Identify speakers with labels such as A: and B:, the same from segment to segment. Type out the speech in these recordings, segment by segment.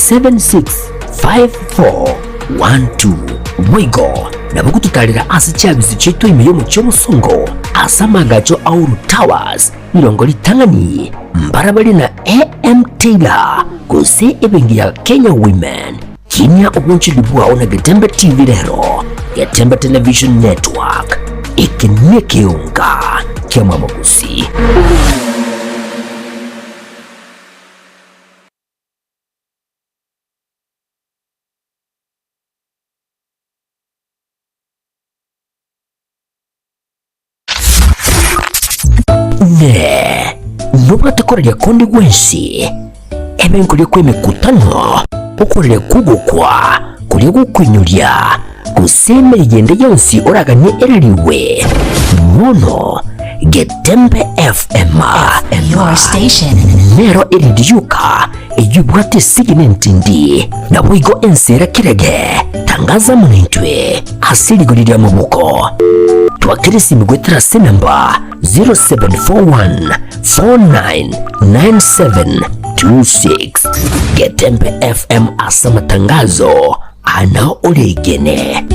A: 765412. Boigo nabo gototarera ase chiabisi chiaito ime y'omochie omosongo ase amaagacho a Uhuru Towers, rirongo ritang'ani, mbarabare na AM Taylor gose ebenki ya Kenya Women. Kinia obonchori bwao na Getembe TV rero, Getembe Television Network, eke nekeonga ki'amamagusi. Inee! Nobwate koraria konde gwensi, ebe nkoria kw'emekutano, okoraria kw'ogokwa koria gokoinyoria, gose emeriga ende yonsi oraganie erarigwe? Bono Getembe FM
B: Your station.
A: nero erindi yoka eyio ebwate esegi nentindi, naboigo ense era kerege. Tangaza amo naintwe ase rigori ri'amaboko. Twakera esimi goetera ase enamba 0741 499726. Getembe FM ase amatangazo ana oregene.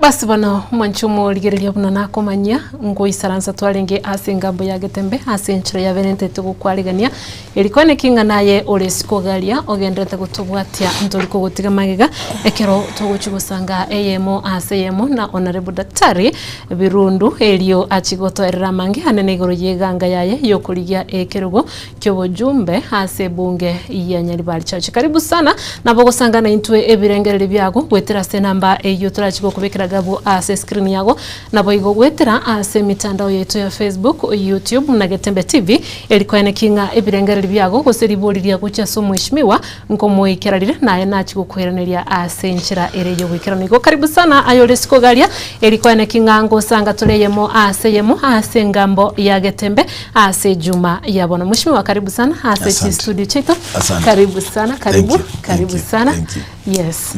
C: Basi bono mwanche omorigereria buna nakomanyia, ngoisaransa twarenge ase engambo ya Getembe ase enchera yaberentete gokwarigania, eri kwane ki ng'a naye ore isiko garia ogenderete gotobwatia ntori kogotiga magega ekero togochia gosanga eyemo ase eyemo na Honourable Daktari Birundu erio achie gotoerera amange anene igoro y'eganga yaye y'okorigia ekerogo ki'obojumbe ase ebunge ya Nyaribari Church. Karibu sana nabo ogosanga naintwe ebirengererio biago goetera ase enamba eyio torachi gokobekera gabu ase escreen yago naboigo goetera ase emitandao yaito ya Facebook, YouTube na Getembe TV eri koeneki ng'a ebirengererio biago gose ribori ria gochia ase omweshimiwa Nkomoikera riria, naye nachie gokoiraneria ase enchera ere y'oboikeranu. Igo karibu sana aye ore isiko garia, eri koeneki ng'a ngosanga tore eyemo ase eyemo ase engambo ya Getembe ase ejuma ya bono. Mheshimiwa karibu sana ase
D: Asante.
C: chistudio chiaito.
D: Asante.
C: Karibu sana, karibu,
D: Thank you. Thank
C: karibu
D: you.
C: sana.
D: Thank you.
C: Yes.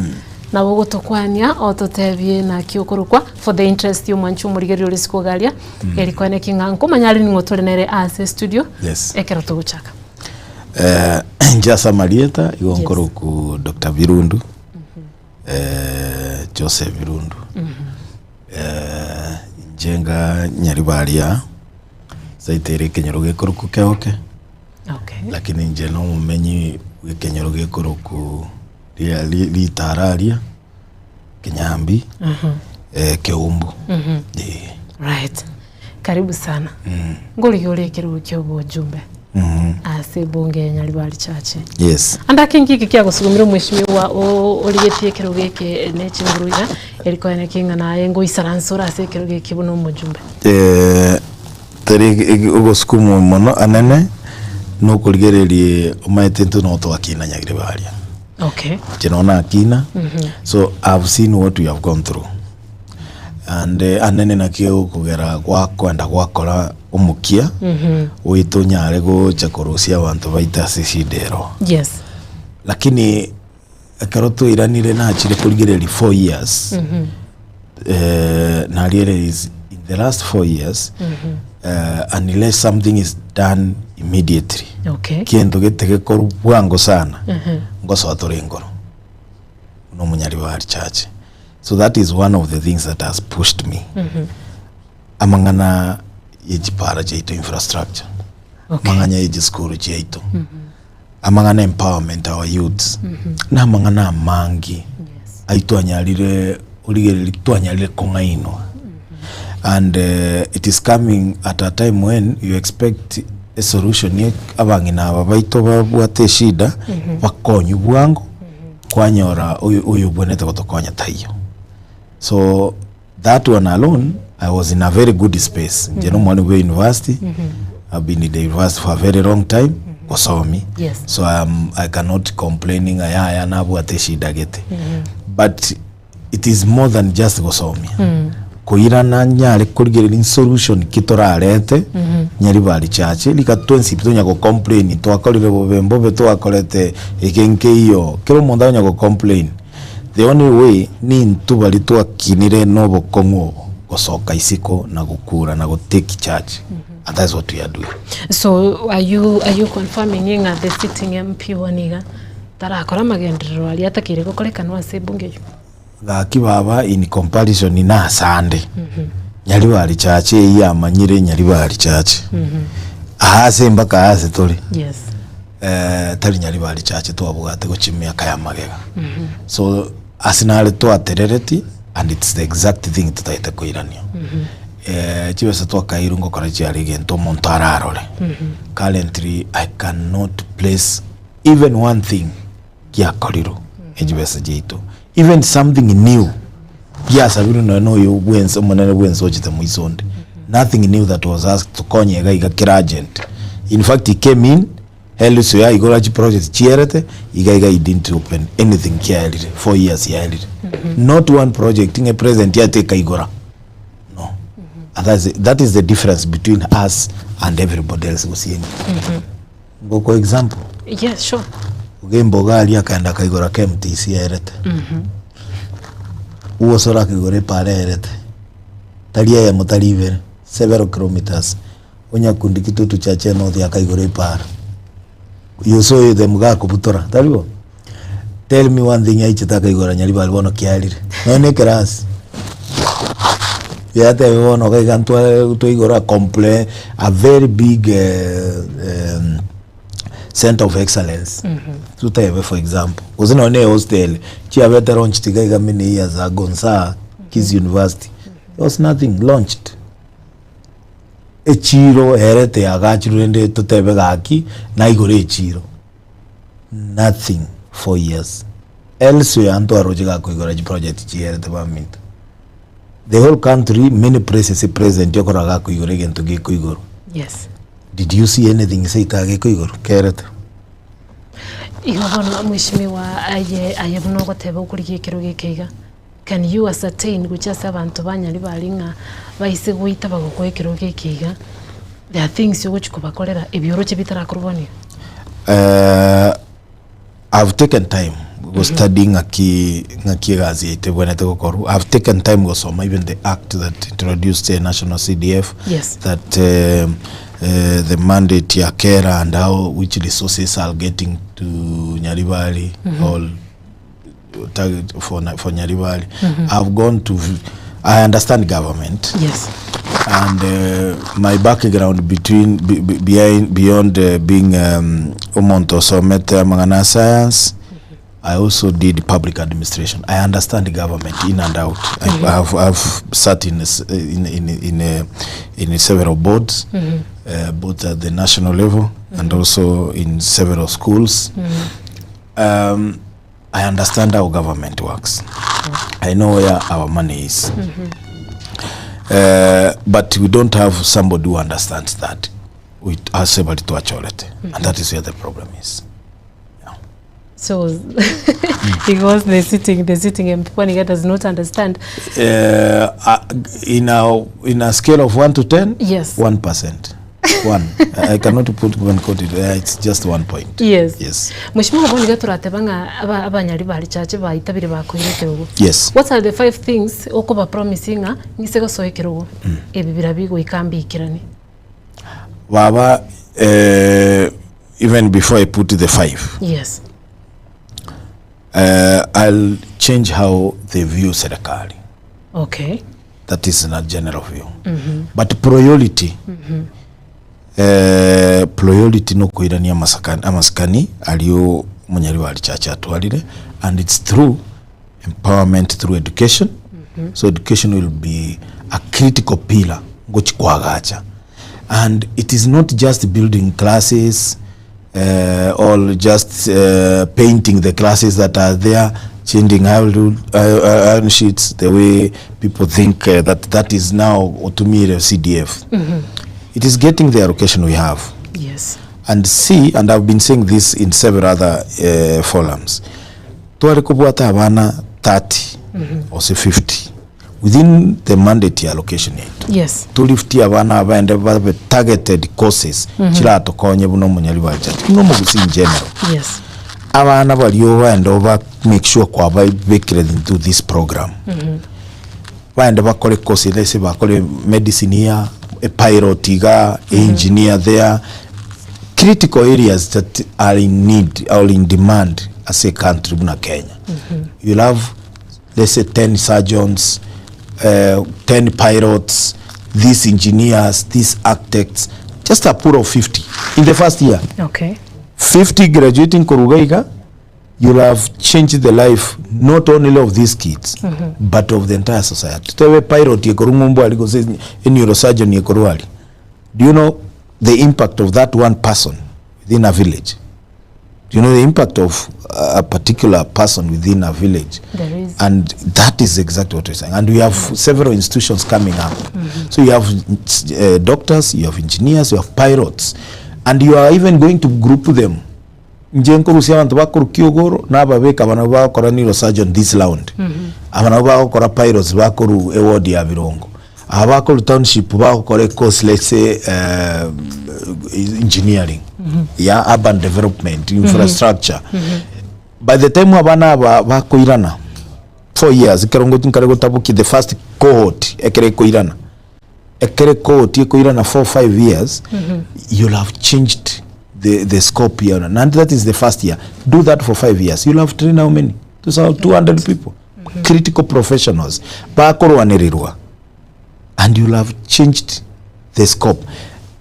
C: Nabo ogotokwania ototebie naki okorokwa for the interest y'omwanchi omorigereria ore isiko garia, eri koeneki ng'a nkomanya are ning'o tore nere ase estudio
D: Yes.
C: ekero togochaka.
D: Eh, inche ase amarieta igo
C: Yes.
D: nkoroku Dr. Birundu eh, Joseph Birundu eh, inche nga Nyaribari aa saite ere ekenyoro gekoroku Keoke
C: Okay.
D: lakini inche na omomenyi bwa ekenyoro gekoroku ria- ri- ritara aria Kinyambi eh, Keumbu eh.
C: Right. Karibu sana. Ngorigia ore ekerogo kia obojumbe ase ebunge ya Nyaribari Church.
D: Yes.
C: Ande ake nki eke kiagosugumire omweshimiwa o- origetie ekerogo eke ne chinguru iga eri koeneki ng'a naye ngoisaransa ore ase ekerogo eke buna omojumbe.
D: Eh, tari eg- ogosukumwa mono anene nokorigereria omaete intwe no twakina Nyaribari.
C: Okay.
D: Inche nonya nakina so I've seen what we have gone through and anene naki okogera gwakoenda gwakora omokia oito onyare gocha korusia abanto baito ase eshida ero.
C: Yes.
D: Lakini ekero twairanire nachire korigereria four years narealize in the last four years unless something is done immediately
C: Okay.
D: kento gete gekorwa bwango sana ngosoa tore enkoro buna omonyaribari church. So that is one of the things that has pushed me. Amang'ana ye chipara chiaito infrastructure,
C: Okay.
D: amang'ana ye chisukuru chiaito, amang'ana empowerment our youths, na amang'ana amange
C: Yes.
D: aywo twanyarire origereria twanyarire kong'ainwa. And it is coming at a time when you expect a solution ye abang'ina aba baito babwate eshida bakonywe bwango kwanyora oyo oyobwenerete gotokonya taiyo. So that one alone I was in a very good space. Inche na omwana bwa university, I've been in the university for a very long time gosomi.
C: Yes.
D: So I am, I cannot complain ng'a yaya nabwate eshida gete. But it is more than just gosomia. Koirana nyare korigereria solution ki torarete Nyaribari church rika twensi pi tonya go complain twakorire bobe mbobe twakorete eke nkeiyo kera omonto akonya go complain the only way nintwe baria twakinire na obokong'u obo gosoka isiko na gokura na go take charge and that's what we are doing.
C: So are you, are you confirming ng'a the sitting MP one iga tarakora amagenderero aria atakeire gokorekanwa ase ebunge eyio?
D: Gaki baba in comparison na asande Nyaribari church eyio yamanyire Nyaribari church aa ase mpaka aa ase tore
C: Yes.
D: eh, tari Nyaribari church twabwate gochia emiaka ya magega so ase nare twaterereti and it's the exact thing totagete koirania eh, chibesa twakairwe ngokora chiare egento omonto ararore currently I cannot place even one thing giakorirwe ne chibesa chiaito, even something new giasabirwe nonya na oyo bwense omonene bwense ochete moiso onde, nothing new that was asked tokonye iga iga kera urgent. In fact he came in, Health yaigora chiproject chierete, iga iga he didn't open anything kiaerire, 4 years yaerire. Not one project ng'a president yate ekaigora, no. And that's, that is the difference between us and everybody else gose eng'ina. Ngokoa example.
C: Yes, sure.
D: Ogemba iga aria akaenda akaigora KMTC aerete. Ugosora akaigora epara aerete. Tari eyemo tari ibere, several kilometers. Onyakundi Kitutu Chache North akaigora epara. You saw them gakobutora, tari bo? Tell me one thing aichete akaigora Nyaribari bono kiarire. Nonya na ekerasi. Yatebe bono iga iga ntwa twaigora comple a very big center of excellence. Totebe for example, gose nonya na ehostel, chiabete launched iga iga many years ago nsaa Kisii University, there was nothing launched. Echiro erete yagachirwe rende totebe gaki, naigore echiro. Nothing for years. Elsewhere ntwaroche gakoigora chiproject chierete baminto. The whole country many places president okorora gakoigora egento gekoigorwa.
C: Yes.
D: Did you see anything seito gekoigorwa? Kerete.
C: Igo bono mweshimiwa aye aye buna ogoteba okorigia ekero geke iga can you ascertain gochia ase abanto ba Nyaribari ng'a baise goita bagokoa ekero geke iga there are things ogochia kobakorera ebi oroche bitarakorwa bono iga?
D: I've taken time go study ng'aki ng'aki egasi yaito ebwenerete gokorwa. I've taken time gosoma even the act that introduced the national CDF
C: Yes.
D: that the mandate ya Kera and how which resources are getting to Nyaribari or target for, for Nyaribari. I've gone to, I understand government.
C: Yes.
D: And my background between be, be, behind, beyond being omonto osomete amang'ana a science, I also did public administration. I understand the government in and out. I, I've sat in, in, in, in, in several boards, both at the national level and also in several schools. I understand how government works. I know where our money is. But we don't have somebody who understands that. We ase bari twachorete. And that is where the problem is.
C: So because the sitting MP Kwaniga does not understand.
D: In a scale of 1 to 10,
C: Yes.
D: 1%. One. I cannot put one quote it. It's just 1 point.
C: Yes.
D: Yes.
C: Mheshimiwa bono iga torateba ng'a aba abanyari bari chache baitabire bakoire ekerogo.
D: Yes.
C: What are the five things okoba promise ng'a ng'ise gosoa ekerogo ebi bira bigoika mbikeranie?
D: Baba, even before I put the 5.
C: Yes.
D: I'll change how they view serikali.
C: Okay.
D: That is in a general view. But priority, eh, priority nokoirania amasakani amasikani ario omonyaribo Church atwarire and it's through empowerment through education. So education will be a critical pillar ngochi koagacha and it is not just building classes eh, or just eh, painting the classes that are there changing iron, iron sheets the way people think eh, that that is now otumire CDF it is getting the allocation we have
C: Yes.
D: and see and I've been saying this in several other forums tware kobwata abana 30 ose 50 within the mandate ya allocation yaito
C: Yes.
D: Toliftie abana abaende babe targeted courses chiratokonye buna omonyari bwa church buna omogusii in general.
C: Yes.
D: Abana baria obaende oba make sure kwababekire into this program baende bakore course let's say bakore medicine here, a pilot iga, a engineer there, critical areas that are in need or in demand as a country buna Kenya. You'll have let's say 10 surgeons, 10 pilots, these engineers, these architects, just a pool of 50 in the first year.
C: Okay.
D: 50 graduating korwa iga iga, you'll have changed the life not only of these kids but of the entire society. Tebe pilot ekorwa ng'umbu aria gose a neurosurgeon ekorwa aria. Do you know the impact of that one person within a village? Do you know the impact of a particular person within a village?
C: There is.
D: And that is exactly what we're saying. And we have several institutions coming up. So you have doctors, you have engineers, you have pilots, and you are even going to group them. Inche nkorusia abanto bakorwa Kiogoro, nababeka aba nabwo bagokora neurosurgeon this round. Aba nabwo bagokora pilots bakorwa eward ya Birongo. Aba bakorwa township bagokora ecourse let's say engineering ya urban development infrastructure by the time abana aba bakoirana 4 years ekero ngochi nkare gotabokia the first cohort ekero ekoirana ekere cohort ekoirana 4 5 years you'll have changed the, the scope here and that is the first year do that for 5 years you'll have trained how many 200 people critical professionals bakorwanererwa and you'll have changed the scope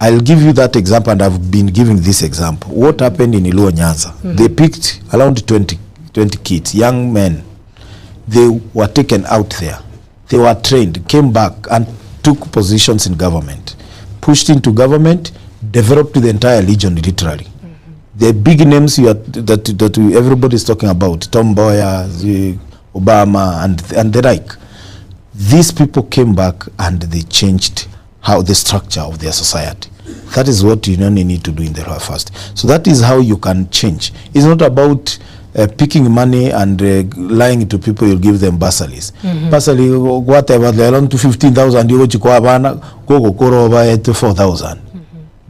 D: I'll give you that example and I've been giving this example what happened in Luo Nyanza they picked around 20, 20 kids young men they were taken out there they were trained came back and took positions in government pushed into government developed the entire region literally the big names you are, that, that we, everybody is talking about Tom Mboya the Obama and, and the like these people came back and they changed how the structure of their society. That is what you only need to do in the first. So that is how you can change. It's not about picking money and lying to people you'll give them bursaries. Bursary gwateba lero ntu 15000 yogochikwa abana gogokora obaete 4000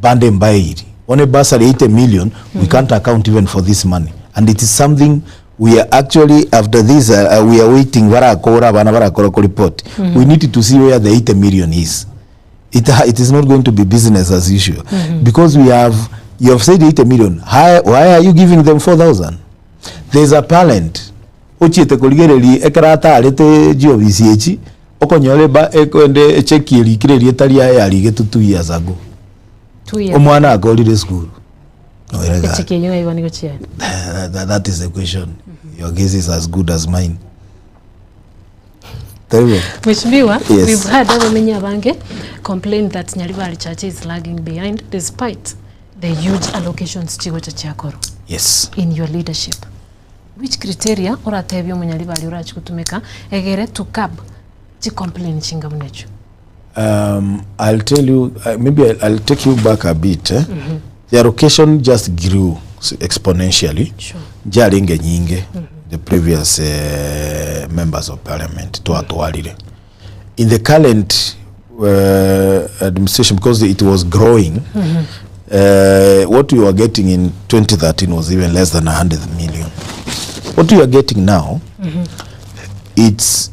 D: bande mbairi one bursary 80 million we can't account even for this money and it is something we are actually after this we are waiting barakora abana barakora ko report we need to see where the 80 million is it, it is not going to be business as usual because we have you have said 80 million how, why are you giving them 4000 there's a parent ochiete korigereria ekero atarete chiofisi echi okonyora eba ekoende echeki erikire erieta riaye yarigetwe 2 years ago
C: 2 years
D: omwana akorire esukuru Oire gaki.
C: Echeki eyio ng'ai bono igochienda?
D: That, that is the question. Your guess is as good as mine. Taibo.
C: Mheshimiwa,
D: Yes.
C: we've heard abamenyi abange complain that Nyaribari Church is lagging behind despite the huge allocations chigocha chiakorwa
D: Yes.
C: in your leadership. Which criteria oratebie omonyaribari orachi gotumeka egere to curb chicomplain chinga buna echio?
D: I'll tell you, maybe I'll take you back a bit. Eh? The allocation just grew exponentially.
C: Sure.
D: Njarenge nyinge, the previous members of parliament, twatwarire. In the current administration, because it was growing, what we were getting in 2013 was even less than 100 million. What we are getting now, it's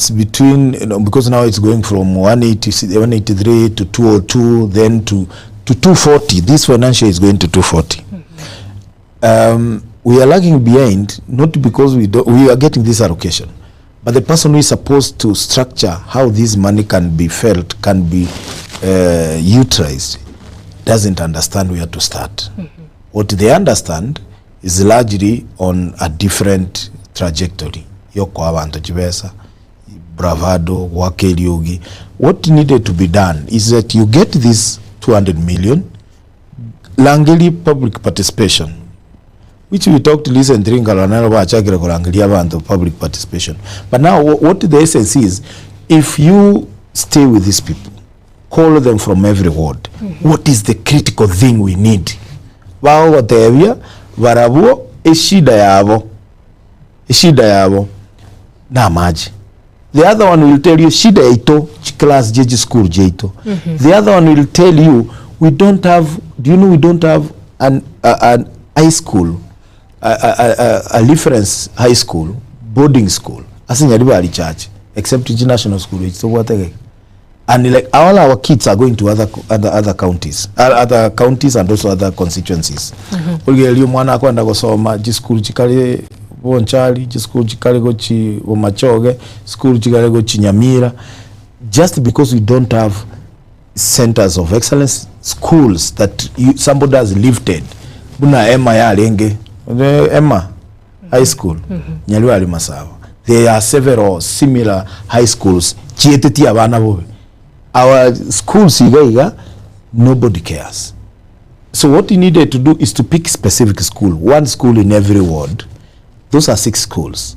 D: between, you know, because now it's going from 180, 183 to 202, then to 240. This financial is going to 240. We are lagging behind not because we don't, we are getting this allocation but the person who is supposed to structure how this money can be felt, can be uh, utilized doesn't understand where to start. Mm -hmm. What they understand is largely on a different trajectory yokoa abanto chibesa bravado goaka eriogi what needed to be done is that you get this 200 million Rangeria public participation which we talked recently nkarora naro bachakire korangeria abanto public participation but now what the essence is if you stay with these people call them from every ward what is the critical thing we need bagogotebia barabwo eshida yabo eshida yabo na amache The other one will tell you shida yaito chiclass chie chischool chiaito. The other one will tell you we don't have do you know we don't have an, a, an high school a, a, a, a reference high school boarding school ase Nyaribari church except chi national school echi tobwate geke and like all our kids are going to other, other, other counties uh, other counties and also other constituencies origereria omwana akoenda gosoma chisukuru chikare Bonchari chisukuru chikare gochi Bomachoge school chikare gochi Nyamira just because we don't have centers of excellence schools that you, somebody has lifted buna Emma yarenge Emma high school Nyaribari Masaba there are several similar high schools chietetie abana bobe our schools iga iga nobody cares so what you needed to do is to pick specific school one school in every ward those are six schools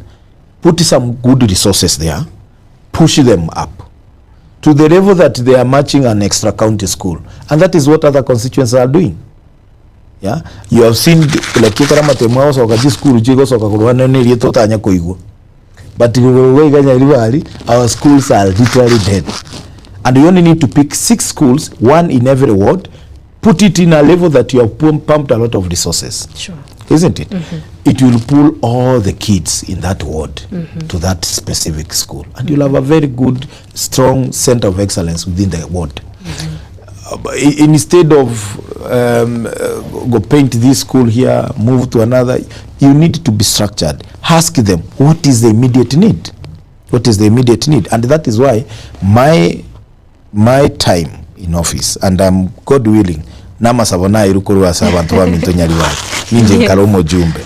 D: put some good resources there push them up to the level that they are matching an extra county school and that is what other constituents are doing yeah you have seen like ekero amatemo agosoka chisukuru chigosoka korwa nene eria totanya koigwa but igoro iga Nyaribari our schools are literally dead and you only need to pick six schools one in every ward put it in a level that you have pumped a lot of resources
C: Sure.
D: isn't it? It will pull all the kids in that ward to that specific school and you'll have a very good strong center of excellence within the ward. Instead of um, go paint this school here, move to another, you need to be structured. Ask them, what is the immediate need? What is the immediate need? And that is why my, my time in office, and I'm God willing, namasabo nairwe korwa ase abanto baminto Nyaribari, ninche nkare omojumbe.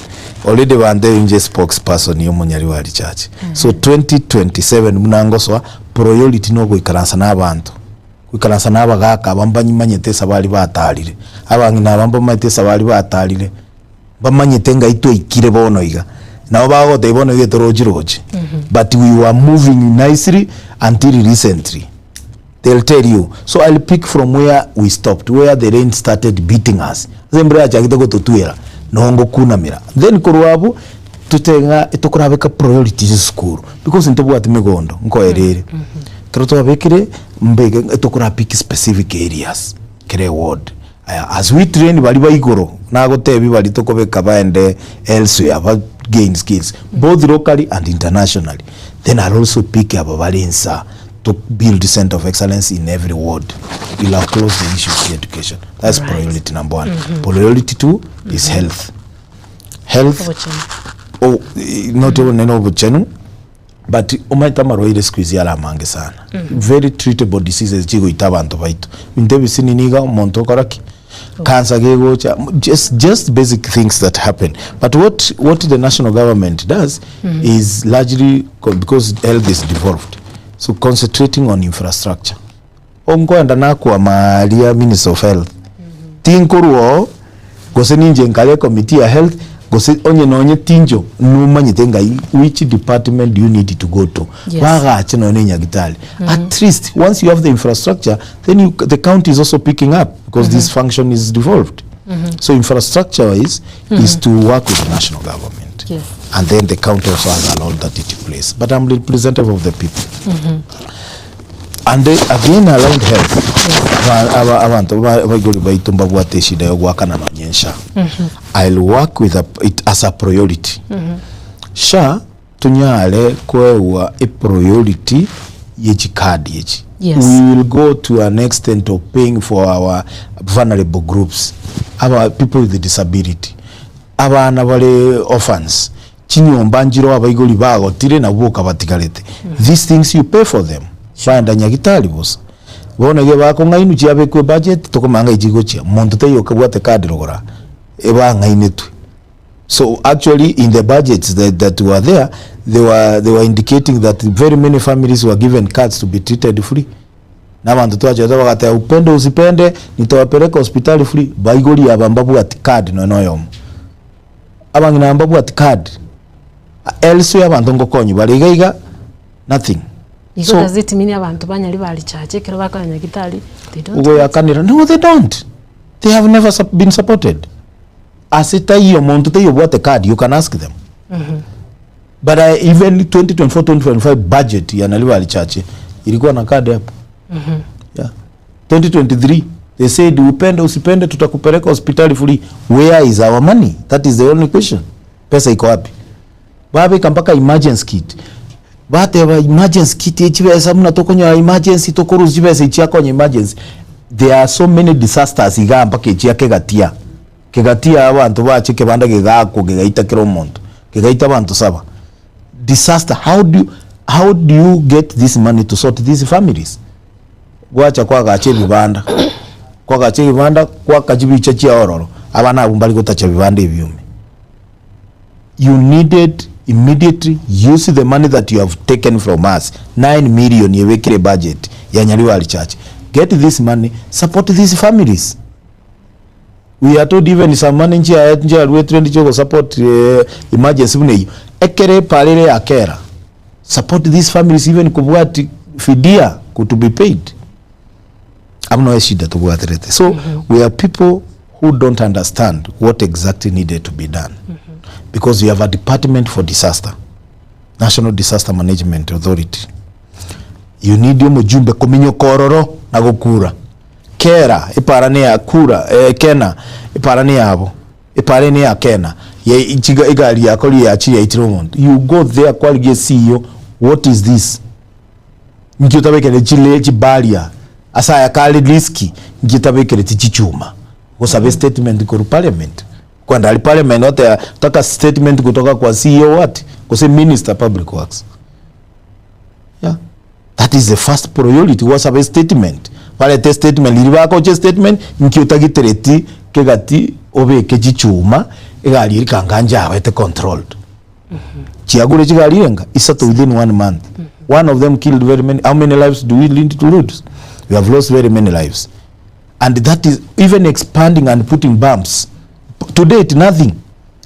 D: Already bantebia inche spokesperson ya omonyaribari church. So 2027 buna ngosoa, priority nogoikaransa na abanto. Goikaransa na abagaaka aba mbamanyete esabari batarire, abang'ina aba mbamanyete esabari batarire, mbamanyete ng'ai twaikire bono iga. Nabo bagotebia bono iga etorochi roche, but we were moving nicely until recently. They'll tell you. So I'll pick from where we stopped, where the rain started beating us. Ase embura yachagete gototwera, nogo ngokunamera. Then korwa abwo, totebe ng'a etokorabeka priority chisukuru, because ntobwati megondo, nkoera ere. Ekero twabekire mbeke tokora pick specific areas kera eward. Aya as we train baria ba igoro nagotebia baria tokobeka baende elsewhere ba gain skills both locally and internationally. Then I'll also pick aba bare insa to build center of excellence in every ward. We'll have closed the issue of education. That's
C: Right.
D: priority number one. Priority two is health. Health,
C: Obochenu.
D: oh, eh, not only obochenu But omanyete amarwaire siku hizi are amange sana, very treatable diseases chigoita abanto baito, ebinto ebisinini iga omonto okora ki? Cancer gegocha, just, just basic things that happen. But what, what the national government does is largely because health is devolved, so concentrating on infrastructure. Onkoenda nakwama aria minister of health, tinkorwa oo, gose ninche nkare ecommittee ya health, gose onye nonye tincho, nomanyete ng'ai which department do you need to go to.
C: Yes.
D: Bagache nonye na enyagitari. At least once you have the infrastructure, then you, the county is also picking up because this function is devolved. So infrastructure wise is to work with the national government.
C: Yes.
D: And then the county also has a role that it plays. But I'm representative of the people. And again around health, aba- aba- abanto ba- abaigori baito mbabwate eshida ya ogoakana nonye SHA. I'll work with a, it as a priority. SHA tonyare koegwa e priority ye chikadi echi.
C: Yes.
D: We will go to an extent of paying for our vulnerable groups, our people with disability. Abana bare orphans, chinyomba nchiroo abaibori bagotire nabwo boka batigarete. These things you pay for them. Baenda nyagitari bosa. Bono iga bakong'ainwa chiabekwa ebudget tokomanya ng'ai chigochia. Monto taiyo okabwate card rogoro aa, ebang'ainetwe. So actually in the budgets that, that were there, they were, they were indicating that very many families were given cards to be treated free. Na abanto twachete bagateba upende usipende nitawapeleka hospitali free, baigori aba mbabwati card nonya na oyomo. Abang'ina aba mbabwati card, else abanto ngokonyi bare iga iga nothing.
C: Igo
D: So
C: does it mean abanto banyari barichache ekero bakonya nyagitari they don't get?
D: ogoyakanera no they don't, they have never sup been supported. Ase taiyo monto taiyo obwate card you can ask them. But I, even 2024 2025 budget ya Nalibali Church ilikuwa na card hapo. Yeah. 2023 they said upende usipende tutakupeleka hospitali free. Where is our money? That is the only question. Pesa iko wapi? Babeka mpaka emergency kit. Bateba emergency kit echibesa muna tokonyora emergency tokorusia chibesa echiakonya emergency. There are so many disasters igaa mpaka echia kegatia. Kegatia abanto bache ekebanda kegaakwa kegaita kera omonto, kegaita abanto saba. Disaster, how do you, how do you get this money to sort these families? Gwacha kwagacha ebibanda, kwagacha ebibanda, kwaka chibicha chia ororo, abana abwo mbari gotacha ebibanda ebiume. You needed immediately use the money that you have taken from us, 9 million ebekire budget ya Nyaribari Church. Get this money, support these families. We are told even some money nchiaye nchiaruetire ndiche ogosupport eh, emergency buna eyio. Ekero epara ere ya kera, support these families even kobwati fidia could be paid. Abwo noe eshida tobwaterete. So we are people who don't understand what exactly needed to be done. Because we have a department for disaster, National Disaster Management Authority. You need omojumbe kominyoka ororo na gokura. Kera epara neya kura eh, kena epara neyabo epara eye neya kena ye chiga egari yakoria yachire yaitire omonto you go there kwarigia CEO what is this nki otabekere chile chibaria ase aya kare risky nki otabekereti chichuma gosabe statement korwa parliament kwenda aria parliament oteba taka statement kutoka kwa CEO what gose minister public works yeah. That is the first priority gwasaba estatement barete estatement riria bagocha estatement nki otagitereti kegati obeke chichuma egari eri kanga njabete controlled chiagure chigari renga isato within one month one of them killed very many how many lives do we need to lose we have lost very many lives and that is even expanding and putting bumps to date nothing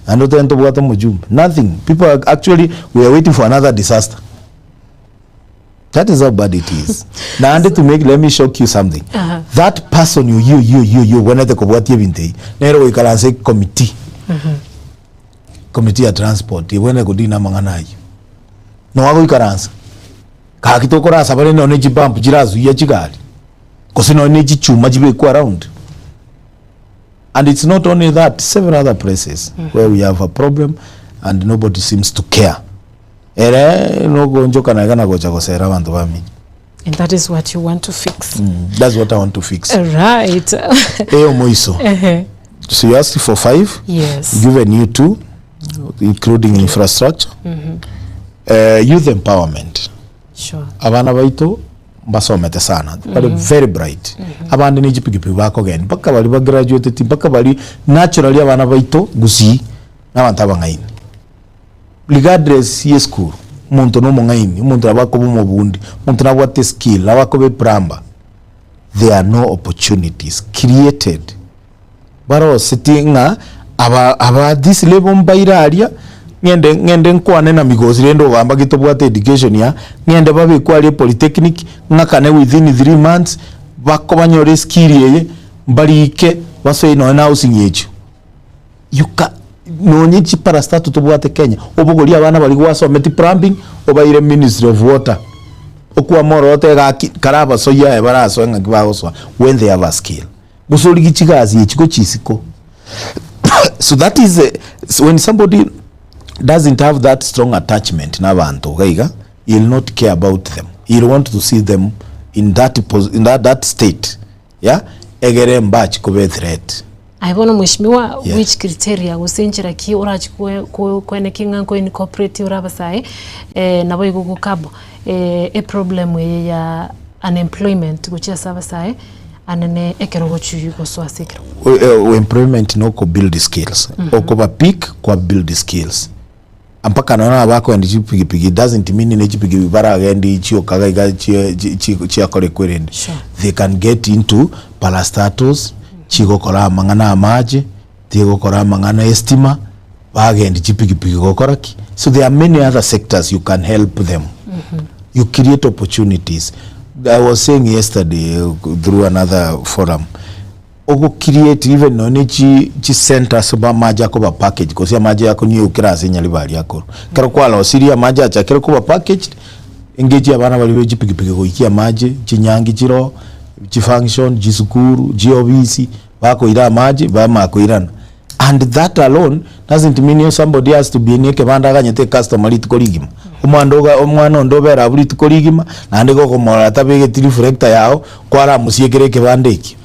D: and otebe ntobwate omojumbe nothing people are actually we are waiting for another disaster That is how bad it is. Naende to make let me shock you something.
C: Aha.
D: That person you you you you you gwenete kobwatia ebinto ebi nere goikaransa ecommittee. Committee ya transport ebwenerete kodina amang'ana ayio. Noa agoikaransa. Gaki tokorasaba rende nonye ne chibump chirasuiya chigari, gose nonye ne chichuma chibekwe around. And it's not only that, several other places where we have a problem and nobody seems to care. Ere nogoonchokana iga na gocha gosera abanto bamino.
C: And that is what you want to fix.
D: That's what I want to fix.
C: Right.
D: Eyo moiso.
C: Ehe.
D: So you asked for five.
C: Yes.
D: Given you two, including infrastructure. Uh, youth empowerment.
C: Sure.
D: Abana baito mbasomete sana. Bari very bright. Abande ne chipikipiki bakogenda mpaka bari bagraduateti mpaka bari naturally abana baito gusii na abanto abang'aini. Regardless ye esukuru, omonto na omong'aini, omonto nabo akoba omobundi, omonto nabwate eskill, nabo akoba eplumber, there are no opportunities created baroseti ng'a aba aba this level mbaire aria, ng'ende ng'ende nkwane na Migosi rende ogamba ki tobwate education aa, ng'ende babekwe aria epolytechnic, ng'akane within 3 months, bako banyore eskill eye, mbarike, basoe nonye na housing echio. You ca nonye chiparastato tobwate Kenya, obogorie abana baria gwasometi plumbing, obaire ministry of water, okwama ororo otebe gaki karabasoyie aye barasoe ng'aki bagosoa when they have a skill. Gose origie chigasi echi gochia isiko. So that is a, when somebody doesn't have that strong attachment na abanto iga iga, he will not care about them. He will want to see them in that, in that, that state, yeah, egere mbachi koba ethreat.
C: Aye bono mheshimiwa,
D: Yes.
C: which criteria gose enchera ki orachi koe ko koenekia ng'a nko incorporate ore abasae nabo igo gokab eproblem eye ya unemployment gochia ase abasae anene ekero ogochi gosoa ase ekerogo?
D: Employment na oko build skills, okoba pick kwa build skills. Mpaka nonya abakoenda chipigipigi it doesn't mean ne chipigipigi baragendi chioka iga chie chi chi chiakorekwa erende.
C: Sure.
D: They can get into parastatals, chigokora amang'ana amache, chigokora amang'ana estima, bagendi chipigipigi gokora ki? So there are many other sectors you can help them. You create opportunities. I was saying yesterday through another forum, Ogo create even nonya ne chi chi centre ase amache akoba packaged gose amache akonywa kera ase enyaribari akorwa. Ekero kwarosirie amache achakire koba packaged, engage abana baria be chipikipiki goikia amache, chinyangi chiroo, chifunction, chisukuru, chiofisi, bakoira amache bamanya koirana. And that alone doesn't mean somebody has to be ne ekebanda aganyete ecustomer rituko rigima. Omwando oga omwana onde obere abwo rituko rigima, naende gokomorora atabegeti reflector yago, kwaramosia ekebanda ekio.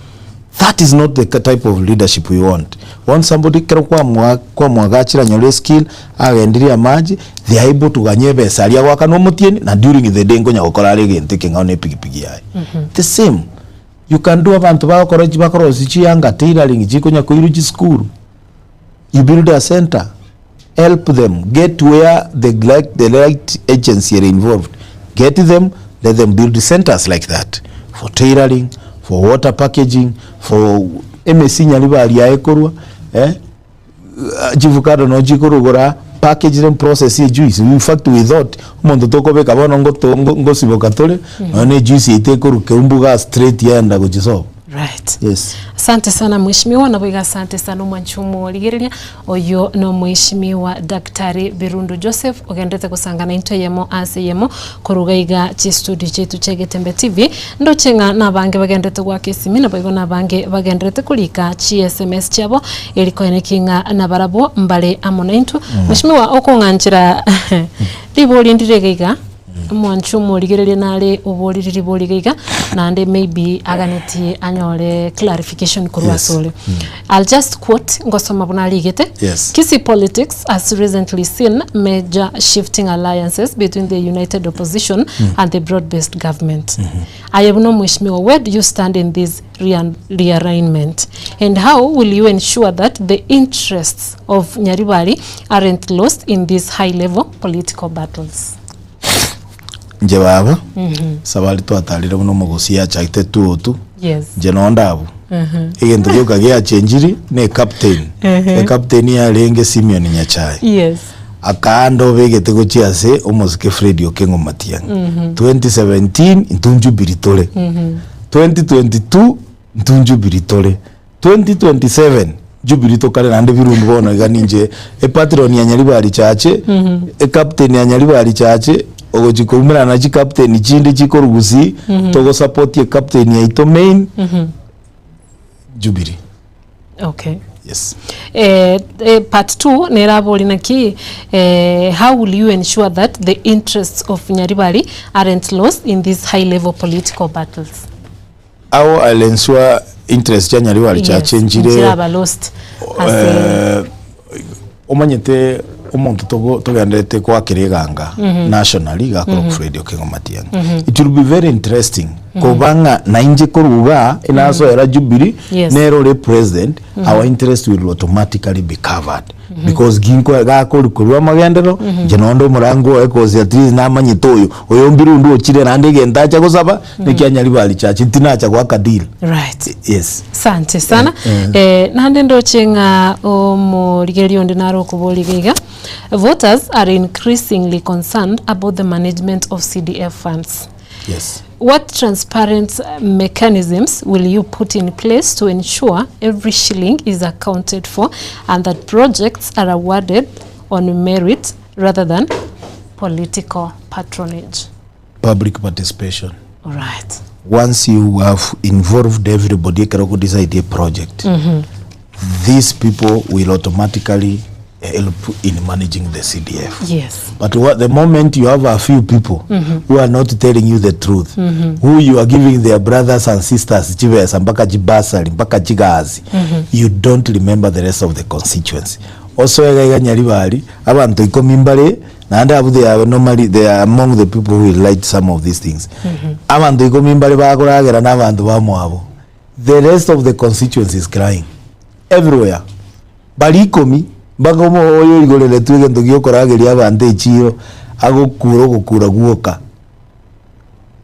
D: That is not the type of leadership we want. We want somebody ekero kwamoa kwamoagachire anyore eskill, agendirie amache, they are able to ganya ebesa aria agoakana omotienyi na during the day nkonya gokora are egento ekeng'ao na epigipigi yaye. The same, you can do abanto bagokora bakorosia chianga tailoring chikonya koirwa chisukuru, you build a center, help them get where the like the right agency ere involved, get them, let them build centers like that for tailoring, for water packaging, for emesi nyaribari yaye korwa eh, chivukado no chikorugora package them process ye juice in fact we thought omonto tokobeka bono ngoto ngosiboka tore nonya ne juice yaito ekorwa keumbu igaa straight yaenda gochia sobo.
C: Right.
D: Yes.
C: Asante sana mheshimiwa, naboigo asante sana omwanchi omorigereria. Oyio nomweshimiwa Daktari Birundu Joseph ogenderete gosangana intwe eyemo ase eyemo koruga iga chistudio chiaito chia Getembe TV. Ndoche ng'a nabange bagenderete goaka esimi naboigo nabange bagenderete korika chi sms chiabo eri koeneki ng'a nabarabwo mbare amo naintwe. Mweshimiwa okong'anchera ribori ndire iga iga. Omwanchi omorigereria nare oborire ribori iga iga, naende maybe aganetie anyore clarification korwa
D: Yes.
C: ase ore. I'll just quote ngosoma buna arigete.
D: Yes.
C: Kisii politics has recently seen major shifting alliances between the united opposition and the broad-based government. Aye buna omweshimiwa, where do you stand in this realignment and how will you ensure that the interests of Nyaribari aren't lost in these high level political battles?
D: Inche baba, sabari twatarire buna omogosi achagete tuotu,
C: Yes.
D: inche nonde abwo. Egento gioka giachenchiri ne ecaptain. Ecaptain yarenge Simeon Nyachae.
C: Yes.
D: Akaanda obegete gochia ase omosike Fred Okengo Matiang'i. 2017 intwe Jubilee tore. 2022 intwe Jubilee tore. 2027 Jubilee tokare naende birundu bono iga ninche epatron ya Nyaribari Chache, ecaptain ya Nyaribari Chache, ogochi koumerana na chicaptain chinde chikorwa Gusii, togosupport ecaptain yaito main, Jubilee.
C: Okay.
D: Yes.
C: Eh, eh, part 2 nerabori naki eh, how will you ensure that the interests of Nyaribari aren't lost in these high level political battles?
D: How I'll ensure interest chia Nyaribari
C: Yes,
D: chiachenchire
C: nchiraba lost ase
D: eh, omanyete omonto togo- togenderete goakera eganga nationally gakorwa Fred Okengo Matiang'i. It will be very interesting koba ng'a nainche korwa igaa enasoera Jubilee
C: Yes.
D: nere ore president our interest will automatically be covered because ginko gakori korwa amagenderero inche nonde omorango oye cause at least namanyete oyo oyo mbirundu ochire naende egento acha gosaba nekia Nyaribari Church ntinacha goaka deal.
C: Right.
D: Yes.
C: Asante sana. Eh, naende ndoche ng'a omorigereria onde nare okoboria iga iga, voters are increasingly concerned about the management of CDF funds.
D: Yes.
C: What transparent mechanisms will you put in place to ensure every shilling is accounted for and that projects are awarded on merit rather than political patronage?
D: Public participation.
C: All right.
D: Once you have involved everybody ekero ogo decide a project, these people will automatically. help in managing the CDF.
C: Yes.
D: But what, the moment you have a few people mm -hmm. who are not telling you the truth mm -hmm. who you are giving their brothers and sisters chibesa mpaka chibasari mpaka chigazi mm -hmm. you don't remember the rest of the constituency osoega iga nyaribari abanto ikomi mbare naende abwo they are normally they are among the people who will like some of these things mm -hmm. abanto ikomi mbare bakoragera na abanto bamwabo the rest of the constituency is crying everywhere Baria ikomi mpaka omoyo oigoreretwe egento gi'okorageria abanto echiiro, agokura ogokura gwoka.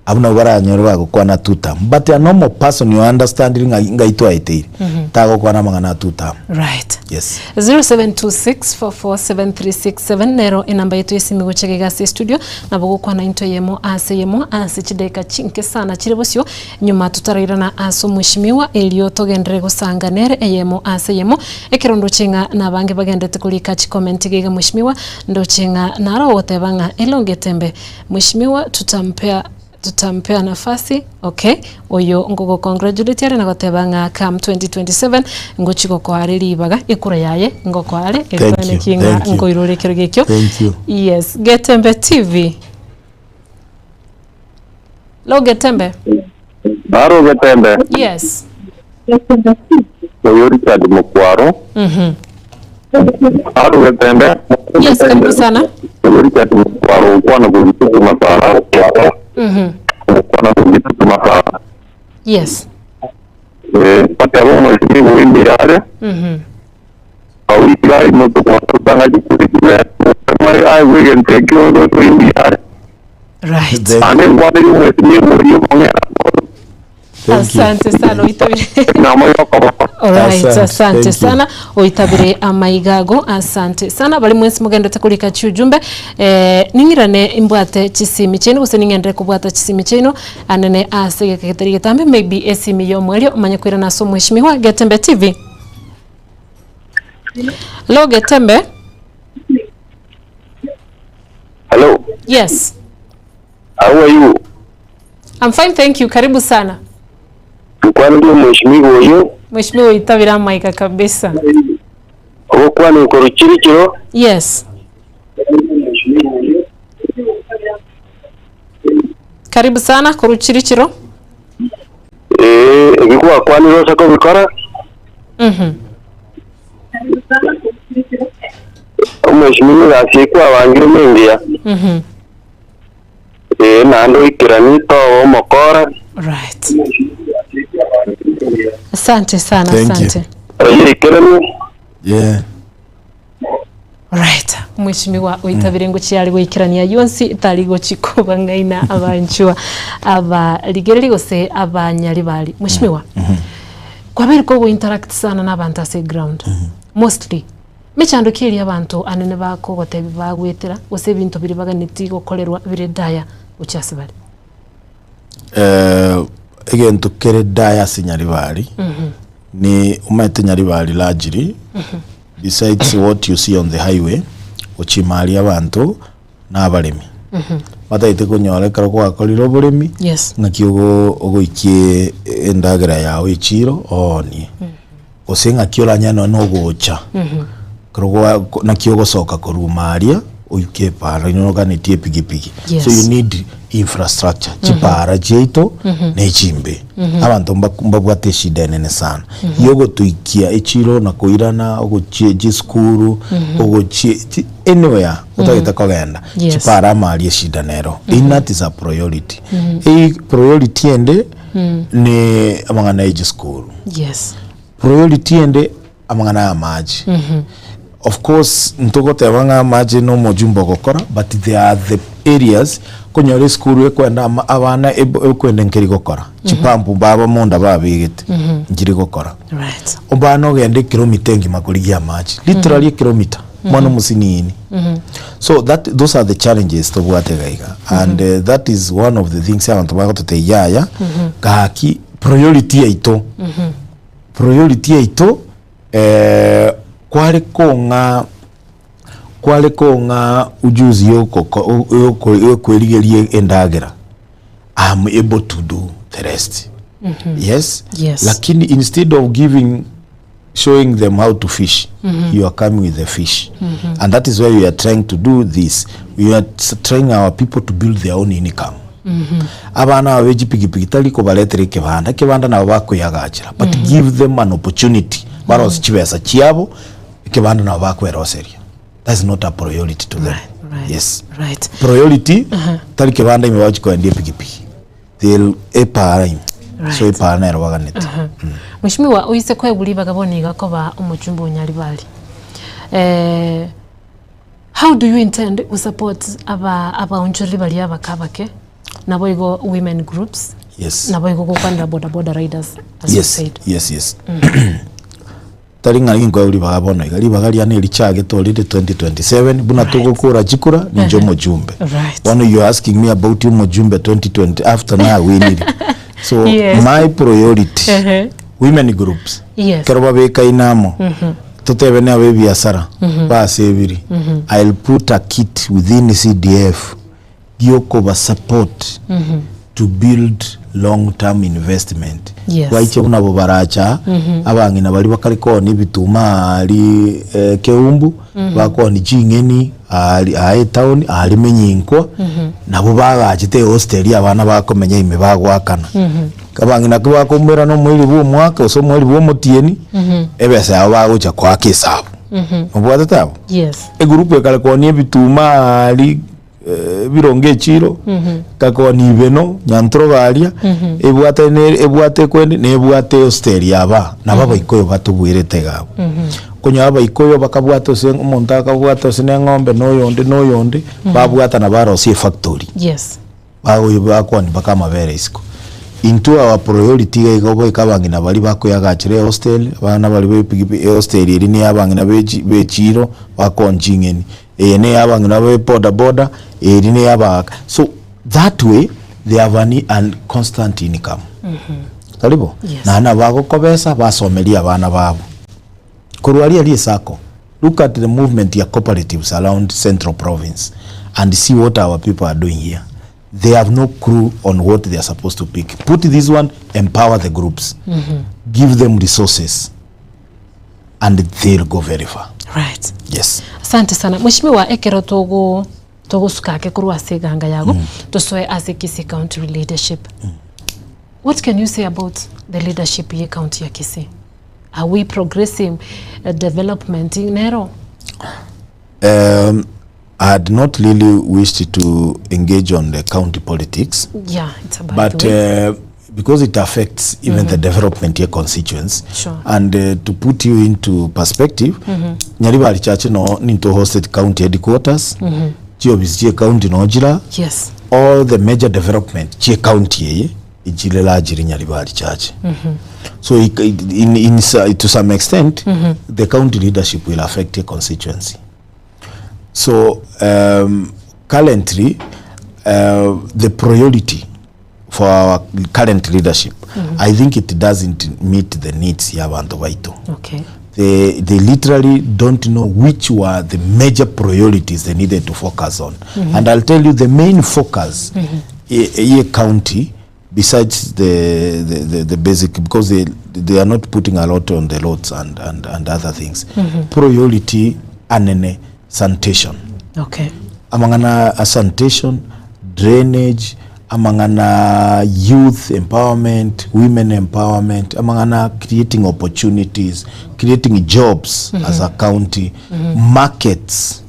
D: Abwo nabwo baranyore bagokwana two term. But a normal person you understand ng'a ngai twaeteire, tagokwana amang'ana a two term.
C: Right.
D: Yes.
C: 0726447367 nero enamba yetu yesimi gocha iga ase estudio nabo gokwana into eyemo ase eyemo ase chidakika chinke sana chire bosio Nyuma totarairana ase omweshimiwa, erio togenderere gosanga nere eyemo ase eyemo. Ekero ndoche ng'a nabange bagenderete korika chikomenti iga iga mweshimiwa, ndoche ng'a naro ogoteba ng'a elonge etembe. Mweshimiwa tutampea tutampea nafasi okay, oyo ngogo congratulate are na goteba ng'a come 2027 ngochi gokoa are ribaga ekura yaye ngokoa are
D: Thank you,
C: erikwane ng'a
D: thank you.
C: nkoirore ekero gekio.
D: Thank you.
C: Yes, Getembe TV. Logetembe.
E: Naro Getembe.
C: Yes.
E: Oyo Richard Mukwaro.
C: Mhm.
E: Naro Getembe.
C: Yes, karibu sana.
E: Oyo Richard Mukwaro okwana kogituku masara.
C: Mhm.
E: Okwana kogituku masara.
C: Yes.
E: Eh, bateba omweshimiwa oimbiare.
C: Mhm.
E: Awikira imoto kwatotanga chikuri chire. Aye egento ekio oimbiare.
C: Right.
D: Thank
E: Ande nkwanire omweshimiwa oria omong'ina.
D: Thank you.
C: Asante sana oitabire.
E: Namo yokoboko.
C: Alright,
D: Asante,
C: asante
D: thank you.
C: sana oitabire amaiga ago asante sana bari mwensi mogendete korika chiujumbe eh, ning'irane imbwate chisimi chiaino gose ning'endere kobwata chisimi chiaino anene ase egeka getari getambe maybe esimi ya omwerio omanye koirana ase omweshimiwa Getembe TV. Hello Getembe.
E: Hello,
C: Yes.
E: how are you?
C: I'm fine thank you. Karibu sana.
E: Nkwanire omweshimiwa oyo,
C: Mheshimiwa oitabire amaiga kabisa.
E: ogokwana okorukirikiro,
C: Yes. Karibu sana koruchirichiro.
E: eh, ebi gwakwanire ose kobikora,
C: Mhm.
E: omweshimiwa egasi eye kwabangire nengiya,
C: Mhm.
E: eh, naende oikeranie toba omokora,
C: Right. Asante sana,
D: Thank you.
C: asante.
E: oyekeranie,
D: Yeah.
C: Right. Mheshimiwa oitabire ngochi yare goikerania yonsi tari gochi kobang'aina abanchwa abarigereri gose abanyaribari. Mheshimiwa. Kwabere kogo interact sana na abanto ase ground. Mostly mechando ki eria abanto anene bakogotebi bagwetera gose ebinto bire baganeti gokorerwa bire daya gochia ase bare.
D: Eh, egento kere daya ase Nyaribari ni omanyete Nyaribari largely besides what you see on the highway gochia abanto na abaremi batagete konyora ekero gwakorire oboremi
C: Yes.
D: ng'aki ogo ogoikie endagera yago echiro oonie gose ng'aki oranyare nonye na ogocha ekero gwa naki ogosoka korwa maria oike epara onye oganetie epigipigi
C: Yes.
D: so you need infrastructure chipara chiaito na echimbe abanto mba- mbabwate eshida enene sana yogotoikia echiro na koirana ogochie chisukuru ogochie chi- anywhere otagete kogenda
C: Yes.
D: chipara amaria eshida nero mm that is a priority Ei priority ende ni amang'ana ya chisukuru
C: Yes.
D: priority ende amang'ana ya amache of course ntogoteba ng'a amache na omojumbe ogokora but there are the areas konyora esukuru ekwenda ama- abana eb- ekwenda nkeri gokora chipampu baba monda babegete nchiri gokora
C: Right.
D: omwana ogende ekilomita engima korigia amache literally ekilomita mwana omosinini so that those are the challenges tobwate iga iga and uh, that is one of the things abanto bagototebia yaya gaki priority yaito priority yaito eh, kware kong'a kware kong'a ujuzi yokoko yoko yokwerigeria endagera I'm able to do the rest yes
C: Yes.
D: lakini instead of giving. showing them how to fish, you are coming with the fish. And that is why we are trying to do this. We are trying our people to build their own income. Abana aba be chipikipiki tari kobaretera ekebanda, ekebanda nabo bakoyagachera, but give them an opportunity barosie chibesa chiabo, ekebanda nabo bakweroseria. That's not a priority to them. Yes. Priority tari kebanda ime bagochi koendia epikipiki. They'll epaara ime. So epaara nero baganete.
C: Mheshimiwa, oise koegwa ribaga bono iga koba omochumbe o Nyaribari, eh, how do you intend go support aba abaonchoreri baria abake abake, naboigo women groups,
D: Yes.
C: naboigo gokwanera boda boda riders as you
D: Yes,
C: said?
D: yes. Tari ng'a inkoegwa ribaga bono iga, ribaga riane erichagete already 2027, buna togokora chikura, ninche omojumbe. Bono you are asking me about omojumbe 2020 after nawinire. So
C: Yes.
D: my priority, women groups,
C: Yes.
D: ekero babekaine amo, totebe ne abe ebiasara, basebiri, I'll put a kit within CDF giokoba support to build long term investment.
C: Yes.
D: Baiche buna abo baracha abang'ina baria bakare koonia ebituma aria eh, Keumbu bakoonia ching'eni aria aa etown aria Menyinkwa nabo bagachete ehosteli abana bakomenya ime bagoakana. Abang'ina ki bakoumera na omoiri bwa omwaka gose omoiri bwa omotienyi ebesa yabo bagocha koaka esabu. Nobwatete abwo?
C: Yes.
D: Egurupu ekare koonia ebituma aria ebirongo echiro, ekakonia ibeno, nyantorogo aria, ebwate ne ebwate ekwende na ebwate ehosteli aba, nabo abaikoyo batobuerete iga abwo. Okonyora abaikoyo bakabwata ase omonto akabwata ase na eng'ombe na oyonde na oyonde, babwatana barosia efactory.
C: Yes.
D: Bagoyia bakwania mpaka amabere isiko. Intwe our priority iga iga oboika abang'ina baria bakoyagachera ehostel, abana baria ba epikipiki ehostel eria ne ya abang'ina be chi be echiro bakoon ching'eni, eye ne ya abang'ina ba ebodaboda, eria ne ya abagaka. So that way they have an an constant income. Tari bo?
C: Yes.
D: Naende nabo bagokobesa basomerie abana babo. Korwa aria risako, look at the movement ya cooperatives around central province and see what our people are doing here. They have no clue on what they are supposed to pick. Put this one, empower the groups. Give them resources and they'll go very far.
C: Right.
D: Yes.
C: Asante sana. Mheshimiwa, ekero togo togosuka ake korwa ase eganga yago, tosoe ase Kisii County leadership. What can you say about the leadership ye county ya Kisii? Are we progressing development nero?
D: I had not really wished to engage on the county politics.
C: Yeah, it's about
D: but
C: the way.
D: because it affects even the development ya constituents
C: Sure.
D: and to put you into perspective Nyaribari Church no ninto hosted county headquarters chiofisi chie county no chira
C: Yes.
D: all the major development chie county eye ichire largely Nyaribari Church so it, in, in, to some extent the county leadership will affect your constituency so currently the priority for our current leadership I think it doesn't meet the needs ya abanto baito
C: Okay.
D: They literally don't know which were the major priorities they needed to focus on. And I'll tell you the main focus ye county besides the basic, because they are not putting a lot on the roads and other things. Priority anene sanitation.
C: Okay.
D: Amang'ana a sanitation, drainage, amang'ana youth empowerment, women empowerment, amang'ana creating opportunities, creating jobs as a county, markets.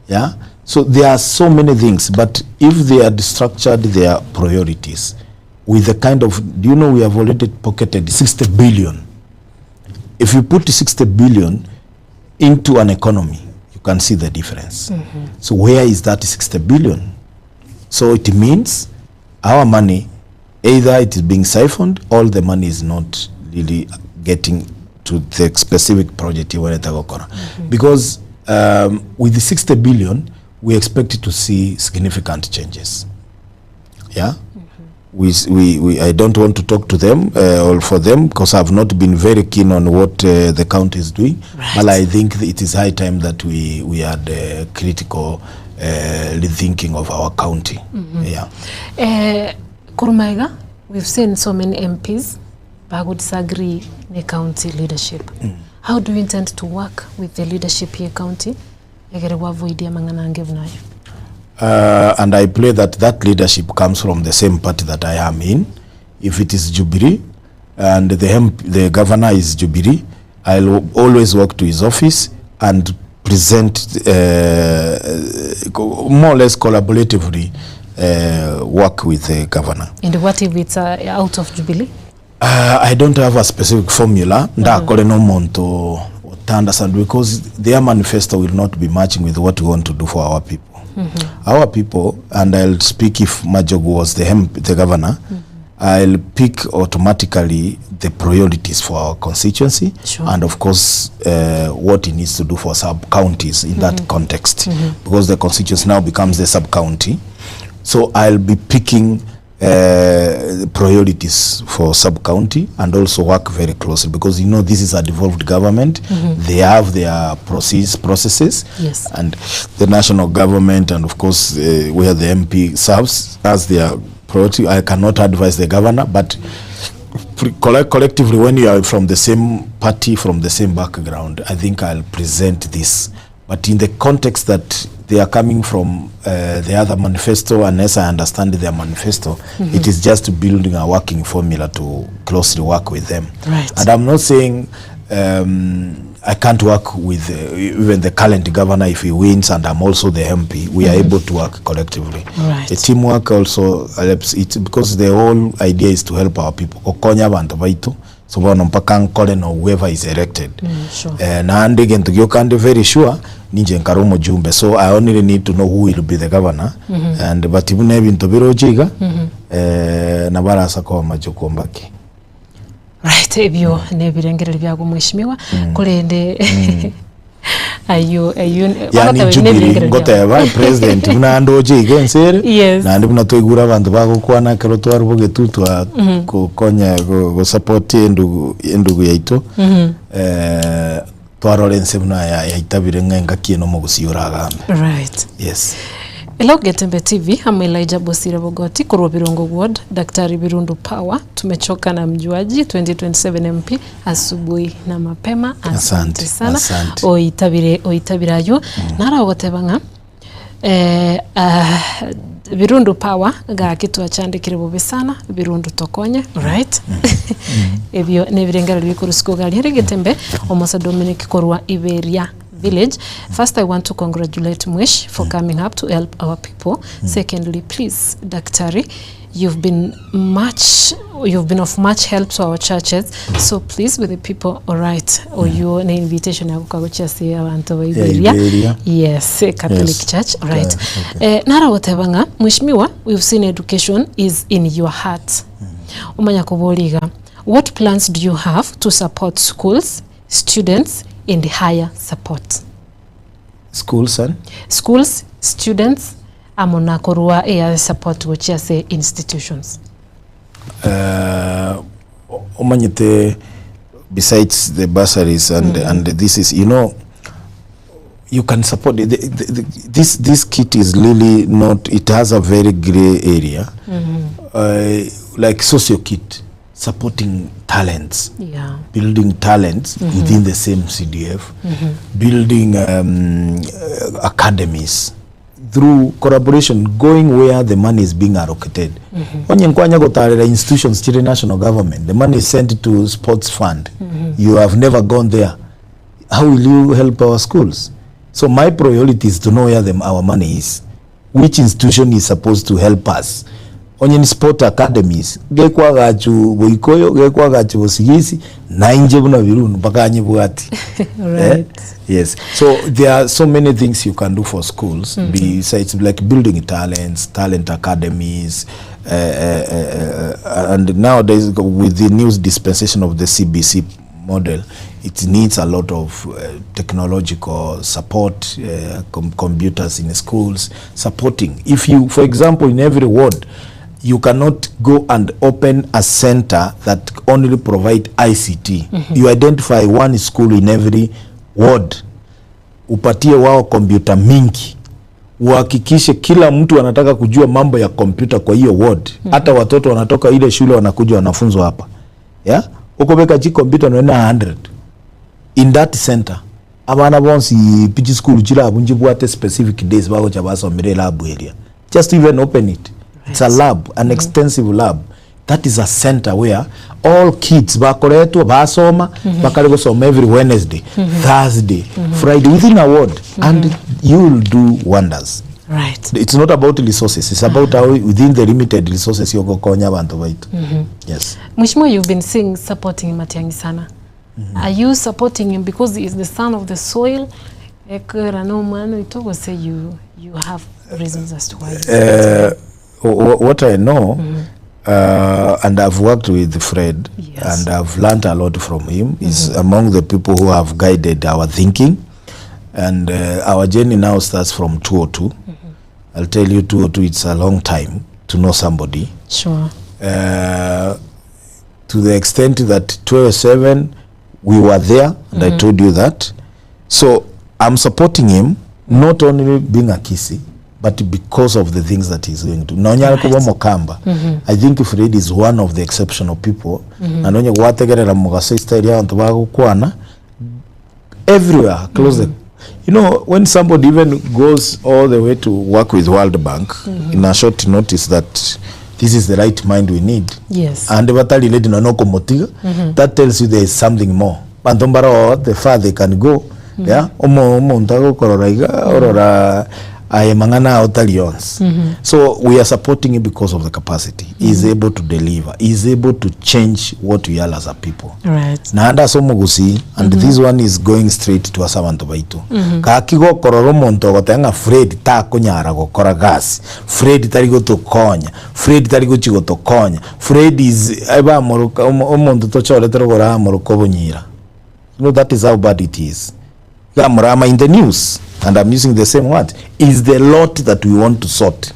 D: Yeah? So there are so many things, but if they had structured their priorities with the kind of, do you know we have already pocketed 60 billion. If you put 60 billion into an economy, you can see the difference. So where is that 60 billion? So it means our money, either it is being siphoned or the money is not really getting to the specific project you want to gokora. Because with the 60 billion, we expect to see significant changes. Yeah? I don't want to talk to them or for them, because I've not been very keen on what the county is doing. But I think it is high time that we had a critical rethinking of our county. Yeah.
C: Korwa maiga, we've seen so many MPs who disagree with county leadership. How do you intend to work with the leadership ye county egere go avoid amang'ana ange buna ayo?
D: And I pray that that leadership comes from the same party that I am in. If it is Jubilee and the, MP, the governor is Jubilee, I'll always walk to his office and present more or less collaboratively work with the governor.
C: And what if it's out of Jubilee?
D: I don't have a specific formula ndakore na omonto ota understand because their manifesto will not be matching with what we want to do for our people. Our people, and I'll speak if Majogu was the, MP, the governor, I'll pick automatically the priorities for our constituency and of course what he needs to do for sub counties in that context because the constituency now becomes the sub county. So I'll be picking priorities for sub county and also work very closely because you know this is a devolved government they have their process, processes and the national government and of course where the MP serves as their priority. I cannot advise the governor but collectively when you are from the same party from the same background I think I'll present this but in the context that they are coming from the other manifesto and as I understand their manifesto it is just building a working formula to closely work with them and I'm not saying um, I can't work with even the current governor if he wins and I'm also the MP we are able to work collectively
C: Right.
D: the teamwork also helps it because the whole idea is to help our people gokonya abanto baito So bono mpaka nkore na whoever is elected.
C: Sure.
D: Eh, naende egento gioka nde very sure ninche nkare omojumbe so I only need to know who will be the governor and but buna ebinto biroche iga eh, nabo arasa koba machoku mbake.
C: Right, ebio nebirengererio biago mweshimiwa korende Ayio ayio
D: Yani
C: bagoteba
D: Jubilee
C: nebirengererio biabo.
D: ngoteba president buna ndoche iga ense ere
C: Yes.
D: naende buna twaigure abanto bagokwana ekero twarwa bogetu twa gokonya go- gosupport endugu endugu yaito eh, twarora ense buna ya- yaitabire ng'a engaki eye nomogusii oragambe
C: Right.
D: yes.
C: Hello Getembe TV, I'm Elijah Bosire Bogoti korwa Birongo Ward, Daktari Birundu Power. Tumechoka na mjuaji 2027 MP asubuhi na mapema. Asante
D: Asante,
C: sana.
D: asante.
C: Oitabire oitabire aywo. Naro ogoteba ng'a eh, ah, Birundu Power gaki twachandekire bobe sana Birundu tokonye right ebio nebirengererio bikorusiwa gari ere Getembe Omosa Dominic korwa Iberia village first i want to congratulate mwesh for coming up to help our people secondly please daktari you've been much you've been of much help to our churches so please with the people alright oywo ne invitation yagoka gochia ase abanto ba Iberia
D: Iberia.
C: yes eh, Catholic
D: Yes.
C: Church alright
D: Okay,
C: eh, nara goteba ng'a mheshimiwa we've seen education is in your heart omanya koboria iga what plans do you have to support schools students and higher support.
D: Schools and?
C: Schools, students, amo na korua air support gochia ase institutions.
D: Uh, omanyete besides the bursaries and, mm. and this is you know you can support the, the, the, this this kit is really not it has a very gray area mm -hmm. uh, like socio kit supporting talents
C: yeah.
D: building talents mm -hmm. within the same CDF mm -hmm. building um, uh, academies through collaboration going where the money is being allocated mm -hmm. onye nkwanya gotarera institutions chire national government the money is sent to sports fund mm -hmm. you have never gone there how will you help our schools so my priority is to know where the, our money is which institution is supposed to help us onye ni sport academies gekwagachu boikoyo gekwagachu bosigisi na inche buna birundu mpaka nyebwati
C: Right.
D: eh? yes so there are so many things you can do for schools mm -hmm. besides like building talents talent academies uh, uh, uh, and nowadays with the new dispensation of the CBC model it needs a lot of uh, technological support uh, com computers in schools supporting if you for example in every ward you cannot go and open a center that only provide ICT mm -hmm. you identify one school in every ward upatie wao kompyuta mingi uhakikishe kila mtu anataka kujua mambo ya kompyuta kwa hiyo ward mm -hmm. hata watoto wanatoka ile shule wanakuja wanafunzwa hapa yeah? ukobeka chi kompyuta noena 100 In that center, abana bonsi pi chisukuru chire abwo nchibwate specific days bagocha basomera elab eria. Just to even open it. It's a lab, an extensive lab. That is a center where all kids bakoretwa basoma, bakare gosoma every Wednesday, Thursday, Friday within a ward and you will do wonders.
C: Right.
D: It's not about resources, it's about how within the limited resources yogokonya abanto baito. Yes.
C: Mheshimiwa, you've been seeing supporting Matiang'i sana. Are you supporting him because he is the son of the soil? Ekera no omwana oito gose you you have reasons as to why you support him?
D: What I know, and I've worked with Fred,
C: Yes.
D: and I've learned a lot from him. He's among the people who have guided our thinking, and our journey now starts from 202. I'll tell you, 202, it's a long time to know somebody.
C: Sure.
D: To the extent that 207, we were there, and I told you that. So I'm supporting him, not only being a Kisii, but because of the things that he's going to. Nonya kuba Mokamba. I think Fred is one of the exceptional people. Na nonye gwategerera mugaso style ya bantu bagokwana everywhere across the you know when somebody even goes all the way to work with World Bank in a short notice that this is the right mind we need
C: Yes.
D: and batari ready na nokomotiga that tells you there is something more banto mbaro the far they can go yeah omo omonto agokorora iga orora aye mang'ana ao tari onsi so we are supporting him because of the capacity he is able to deliver he is able to change what we are as a people
C: Right.
D: naende ase omogusii and this one is going straight to ase abanto baito gaki gokorora omonto ogoteba ng'a Fred takonyara gokora gasi Fred tari gotokonya Fred tari gochi gotokonya Fred is ebamoroka omo- omonto tochorete rogoro amoroka obonyira you know that is how bad it is iga amorama in the news and I'm using the same word is the lot that we want to sort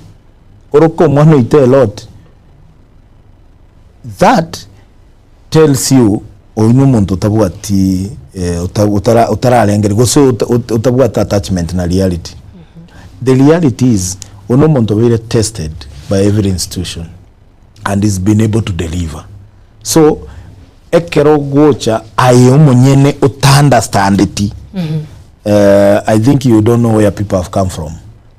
D: oroka omwana oito a lot that tells you oyo na omonto otabwati eh, ota- otara- otararengereria gose ota- ota- otabwate attachment na reality. The reality is oyo na omonto obeire tested by every institution and is been able to deliver. So ekero ogocha aye omonyene ota understandeti eh, I think you don't know where people have come from.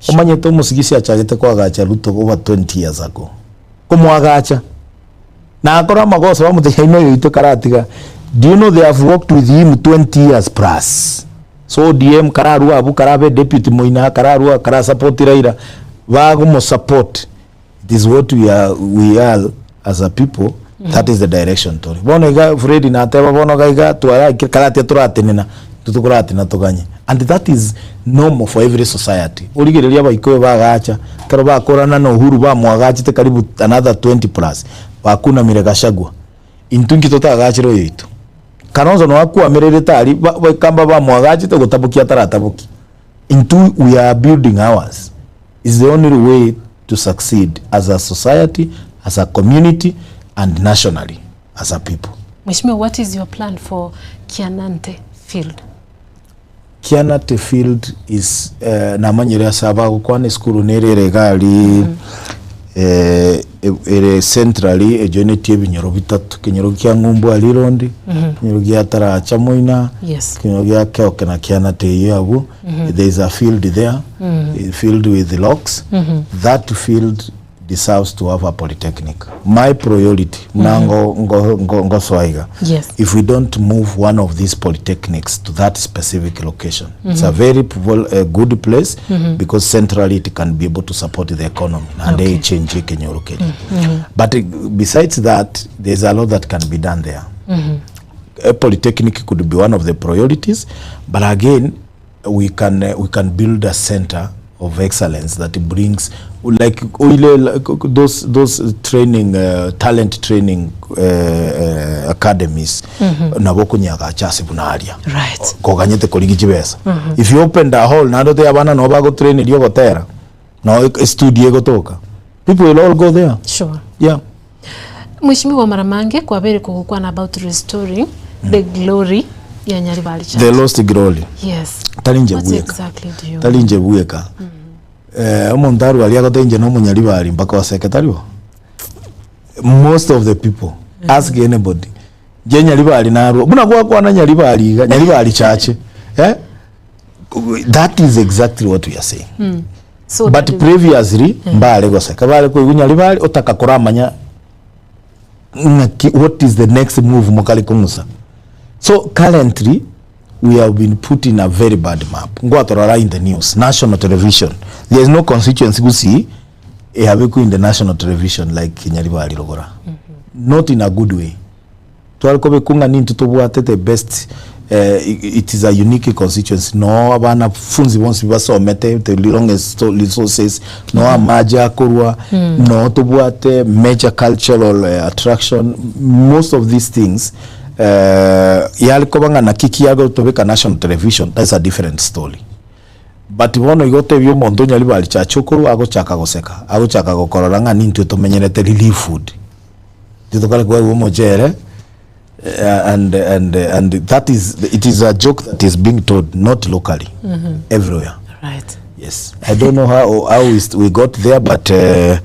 D: Omanyete omosigisi achagete koagacha Ruto over 20 years ago. Komoagacha. Na akore amagoso bamotebia aye noyo oito karatiga do you know they have worked with him 20 years plus so ODM kararue abwo karabe deputy moina kararue kara support Raila bagomo support it is what we are, we are as a people that is the direction tore bono iga Fred nateba bono iga iga twaraikire karatia toratenena intwe tokoratenena toganye and that is normal for every society origereria abaikoyo bagacha ekero bakorana na Uhuru bamoagachete karibu another 20 plus bakunamire Gachagua intwe inki totagachire oyoito Kalonzo noe akwamererete aria ba baikamba bamoagachete gotabokia ataratabokia intwe we are building ours is the only way to succeed as a society as a community and nationally as a people.
C: Mheshimiwa, what is your plan for Kianante field?
D: Kianate field is eh, namanyire ase abagokwana esukuru nere ere iga aria eh, ere centrally ejoinetie ebinyoro bitato, ekenyoro kia Ng'umbu aria Ronde, ekenyoro gia Taracha Moina,
C: Yes.
D: ekenyoro gia Keoke na Kianate eyio abwo, there is a field there, a field with locks, that field deserves to have a polytechnic. My priority buna ngo- ngo- ngo- ngosoa iga
C: Yes.
D: if we don't move one of these polytechnics to that specific location it's a very vol- a good place because centrally it can be able to support the economy naende
C: Okay.
D: echange ekenyoro keria but eh, besides that there's a lot that can be done there a polytechnic could be one of the priorities but again we can uh, we can build a center of excellence that brings like oile like those those training uh, talent training uh, uh, academies nabo okonyagacha ase buna aria
C: Right.
D: koganyete korigi chibesa if you open the hall naende otebi abana nabo bagotraineria ogotera no estudio egotoka people will all go there
C: Sure.
D: yeah
C: Mheshimiwa Maramange kwabeire kogokwana about restoring the glory ya Nyaribari
D: the
C: Church.
D: lost glory
C: Yes.
D: tari inche
C: What
D: bweka
C: exactly do you
D: tari inche bweka eh, omonto arwe aria agote inche na omonyaribari mpaka oseke tari bo most of the people ask anybody. Inche Nyaribari narwo, buna gwakwana Nyaribari iga, Nyaribari chache, eh, that is exactly what we are saying.
C: So
D: But
C: that is-
D: previously, mbare goseka, bare koigwa Nyaribari, otaka koramanya ng'aki what is the next move mokare kong'usa. So currently, we have been put in a very bad map. Ngwatorora in the news, national television. There is no constituency Gusii eabekwe in the national television like Nyaribari Rogora. Not in a good way. Tware kobekwa ng'a nintwe tobwate the best eh, it is a unique constituency no abanafunzi bonsi basomete the longest resources no amache akorwa no tobwate major cultural eh, attraction most of these things eh, yare koba ng'a naki kiagotobeka national television that's a different story but bono igo otebie omonto onyaribari chache okorwa agochaka goseka agochaka gokorora ng'a nintwe tomenyerete relief food titokare koegwa omochere and, and, and that is it is a joke that is being told not locally everywhere
C: Right.
D: Yes, I don't know how, how we, we got there, but uh,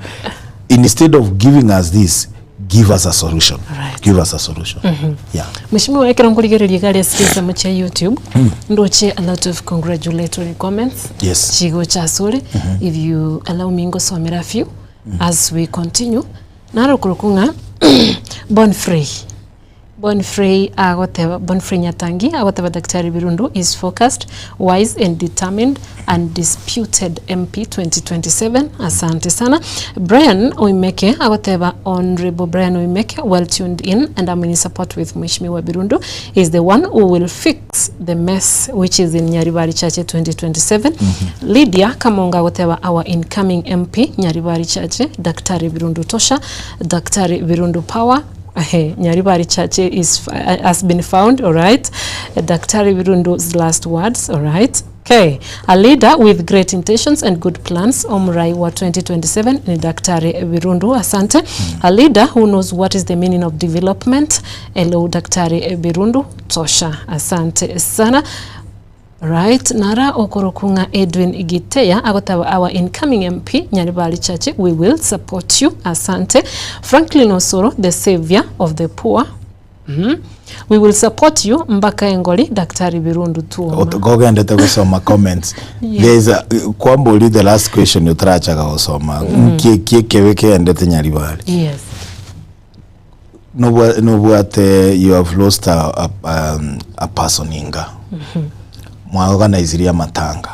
D: instead of giving us this, give us a solution.
C: Right.
D: Give us a solution. Yeah.
C: Mheshimiwa ekero nkorigereria igare ase chinsemo chia YouTube ndoche a lot of congratulatory comments
D: Yes.
C: chigocha asore if you allow me ngosomera a few as we continue naro okorokwa ng'a Bonfrey Bonfrey agoteba Bonfrey Nyatangi agoteba Daktari Birundu is focused, wise and determined undisputed MP 2027 asante sana. Brian Oimeke agoteba Honorable Brian Oimeke well tuned in and I'm in support with Mheshimiwa Birundu he is the one who will fix the mess which is in Nyaribari Chache 2027. Lydia Kamonga agoteba our incoming MP Nyaribari Chache Daktari Birundu tosha Daktari Birundu power Ehe, Nyaribari Chache is has been found, all right. Daktari Birundu's last words, all right. Okay, a leader with great intentions and good plans, Omurai wa 2027 ni Daktari Birundu, asante. A leader who knows what is the meaning of development. Hello Daktari Birundu, tosha, asante sana. Right, nara okorokwa ng'a Edwin Giteya agotaba our incoming MP Nyaribari Chache we will support you asante. Franklin Osoro the savior of the poor mm. We will support you mpaka engori Daktari Birundu Tuoma.
D: Kogendete gosoma comments
C: Yes.
D: there is a kwambori the last question otarachaga gosoma nki ki ekebe keendete Nyaribari
C: Yes.
D: Nobwa nobwate you have lost a, a, um, a person inga mwaorganizirie amatanga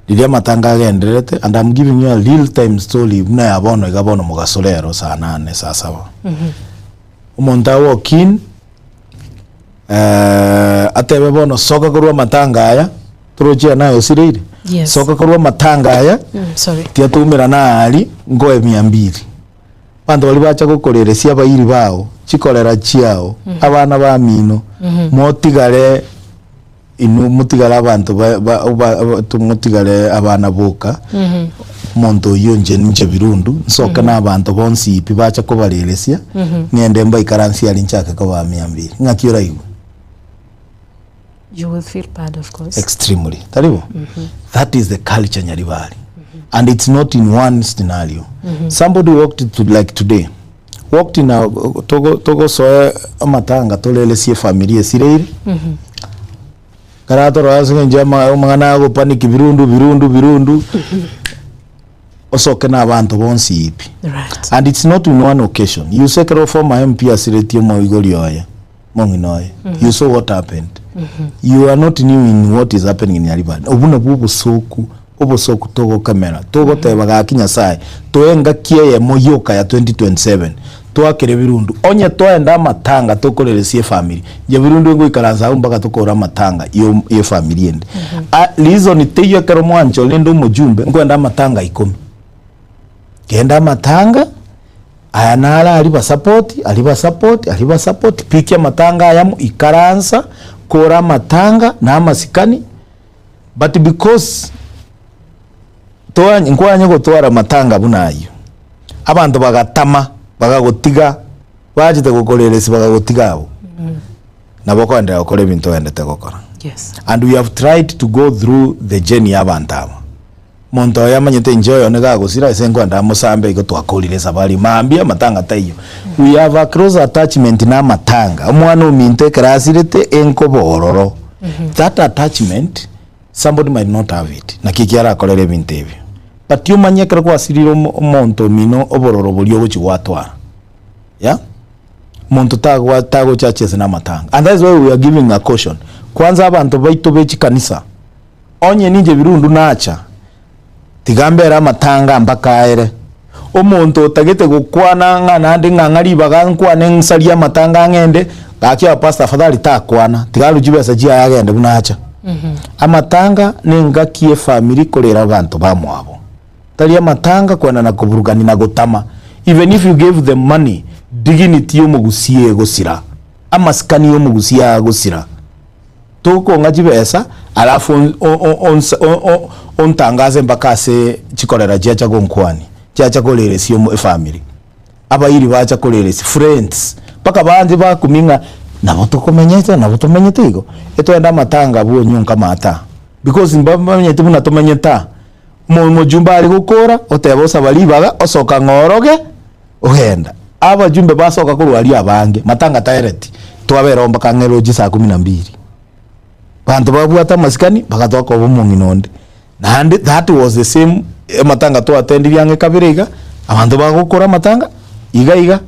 D: riria amatanga agendererete and I'm giving you a real time story buna ya bono iga bono mogaso rero saa nane saa saba omonto a walk in eh, atebe bono soka korwa amatanga aya torochia naye osireire
C: Yes.
D: soka korwa amatanga aya
C: Mm, sorry.
D: tiatoumerana aria nkoe mia mbili Abanto baria bacha gokoreresia abairi bao chikorera chiao, abana bamino, motigare inwe motigare abanto ba- ba- ba- ba- to- motigare abana boka, omonto oyio inche ninche Birundu, nsoke na abanto bonsi pi bacha kobareresia, ng'ende mbaikaransie aria nchake kobaa mia mbiri. Ng'aki oraigwe?
C: You will feel bad of course.
D: Extremely. Tari bo? That is the culture Nyaribari. And it's not in one scenario. Somebody walked to like today. Walked in a togo togosoe amatanga toreresie family esireire. Karatorora ase eng'encho ya amang'ana agopaniki birundu birundu birundu. Osoke na abanto bonsi pi.
C: Right.
D: And it's not in one occasion. You say ekero former MP asiretie omoigori oye. Mong'ina oye, you saw what happened. You are not new in what is happening in Nyaribari. Obwo nabwo obosoku, obosoku togokemera, togoteba gaki Nyasaye, toe engaki eyemo yoka ya 2027, toakere ebirundu. Onye twaenda amatanga tokoreresia efamiri, inche birundu ngoikaransa agwo mpaka tokore amatanga yo ye efamiri ende. Ah, reason teiyo ekero mwanchorire inde omojumbe, nkoenda amatanga ikomi. Genda amatanga, Aya naro aria basapoti, aria basapoti, aria basapoti, pikia amatanga ayamo, ikaransa, kora amatanga na amasikani, but because toa nkwanye gotwara amatanga buna ayio, abanto bagatama, bagagotiga, bachete gokoreresi bagagotiga abwo, nabo okoenderea gokora ebinto oendete gokora.
C: Yes.
D: And we have tried to go through the journey ya abanto aba. Omonto oyo amanyete inche oyo nigo agosira ase nkwenda amosambe igo twakorire esabari mambia amatanga taiyo. We have a close attachment na amatanga, omwana ominto ekero asirete enkoba ororo. That attachment somebody might not have it, naki eki arakorere ebinto ebio. But omanye ekero gwasirire omo omonto omino obororo boria ogochi gwatwara, yeah. Omonto tagwa tagocha achese na amatanga and that is why we are giving a caution. Kwanza abanto baito be chikanisa. Onye ninche birundu nacha, tiga mbere amatanga mpaka aere. Omonto otagete gokwana ng'a naende ng'a ng'a ribaga nkwane nsarie amatanga ng'ende, gaki abapastor afadhali takwana, tiga arue chibesa chiaye agende buna acha. Amatanga na engaki efamiri korera abanto bamwabo. Tari amatanga kwenda na koburukani na gotama. Even if you gave them money, dignity yomogusii egosira, amasikani yomogusii agosira. Tokong'a chibesa alafu ontangase mpaka ase chikorera chiacha gonkwani, chiacha koreresia omo efamiri, abairi bacha koreresia, friends, mpaka bande bakumia ng'a nabo tokomenyete nabo tomenyete igo, etogende amatanga abwo onyonka amataa, because mbamanyete buna tomenyete aa, omo omojumbe are gokora, oteba osaba ribaga, osoka ng'a oroge. Ogenda. Abajumbe basoka korwa aria abange, matanga taereti, twabera oo mpaka ang'e roche saa kumi na mbili. Banto babwate amasikani, bagatoa koba omong'ina onde. Naende that was the same amatanga twatendirie ang'e kabere iga, abanto bagokora amatanga, iga iga,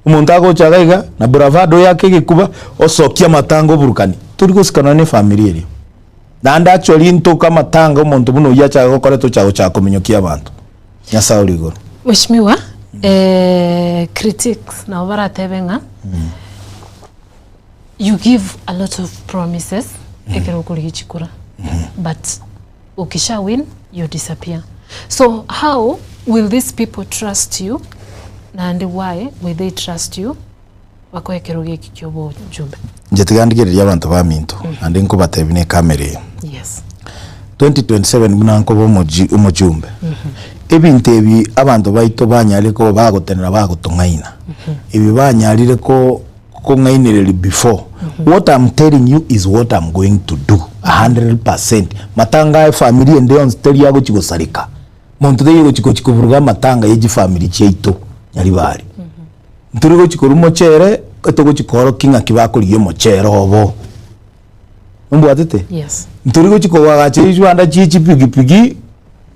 D: omonto agocha iga iga, na bravado yake egekuba, osokia amatanga oburukani. Tori gosikana na efamiri eria. Naende actually ntoka amatanga omonto buna oyio achake gokora tochaka gochaka kominyokia abanto. Nyasae ore igoro.
C: Mheshimiwa, eh, critics nabo baratebe ng'a you give a lot of promises ekero okorigia chikura but ukisha win you disappear so how will these people trust you naende why will they trust you bakoe ekerogo eki kia obochumbe?
D: Inche tiga ndigererie abanto baminto, naende nkobatebia na ekamera eye.
C: Yes.
D: 2027 buna nkoba omoji omochumbe, ebinto ebi abanto baito banyarire koba bagotenena bagotong'aina, ebi banyarire ko kong'ainereria before, what am telling you is what am going to do a 100%. Matanga aya efamiri ende yonsi teri agochi gosareka, monto taiyo ogochi gochi koburuga amatanga ya chifamiri chiaito nyaribari. Ntori gochi korwa omochere, etogochi koorokia ng'aki bakorigia omochere obo. Ombwatete?
C: Yes.
D: Ntori gochi koagacha chibanda chie chipigipigi,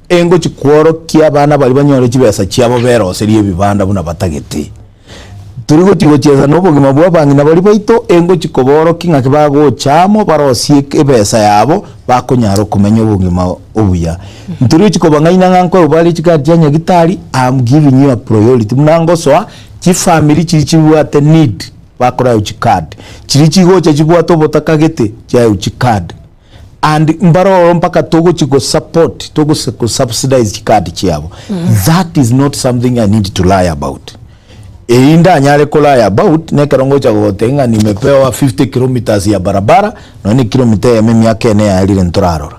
D: engochi kworokia abana baria banyore chibesa chiabo beroserie ebibanda buna batagete. Tori gochi gochiesa na obogima bwa abang'ina baria baito, engochi koborokia ng'aki bagocha amo barosie eke ebesa yabo, bakonyara okomenya obogima obuya. Ntori gochi kobang'aina ng'a nkoegwa bare chigari chia nyagitari, am giving you a priority buna ngosoa chifamiri chiria chibwate need. Bakorayo chicard chiria chigocha chibwate obotaka gete chiayo chicard and mbaroro mpaka togochi go support togochi go subsidize chicard chiabo that is not something I need to lie about. Eyio ndanyare ko lie about nekero ngocha gogotebia ng'a nimepewa 50 kilometers ya barabara nonya ne kilomita eyemo emiaka ene yaerire ntorarora.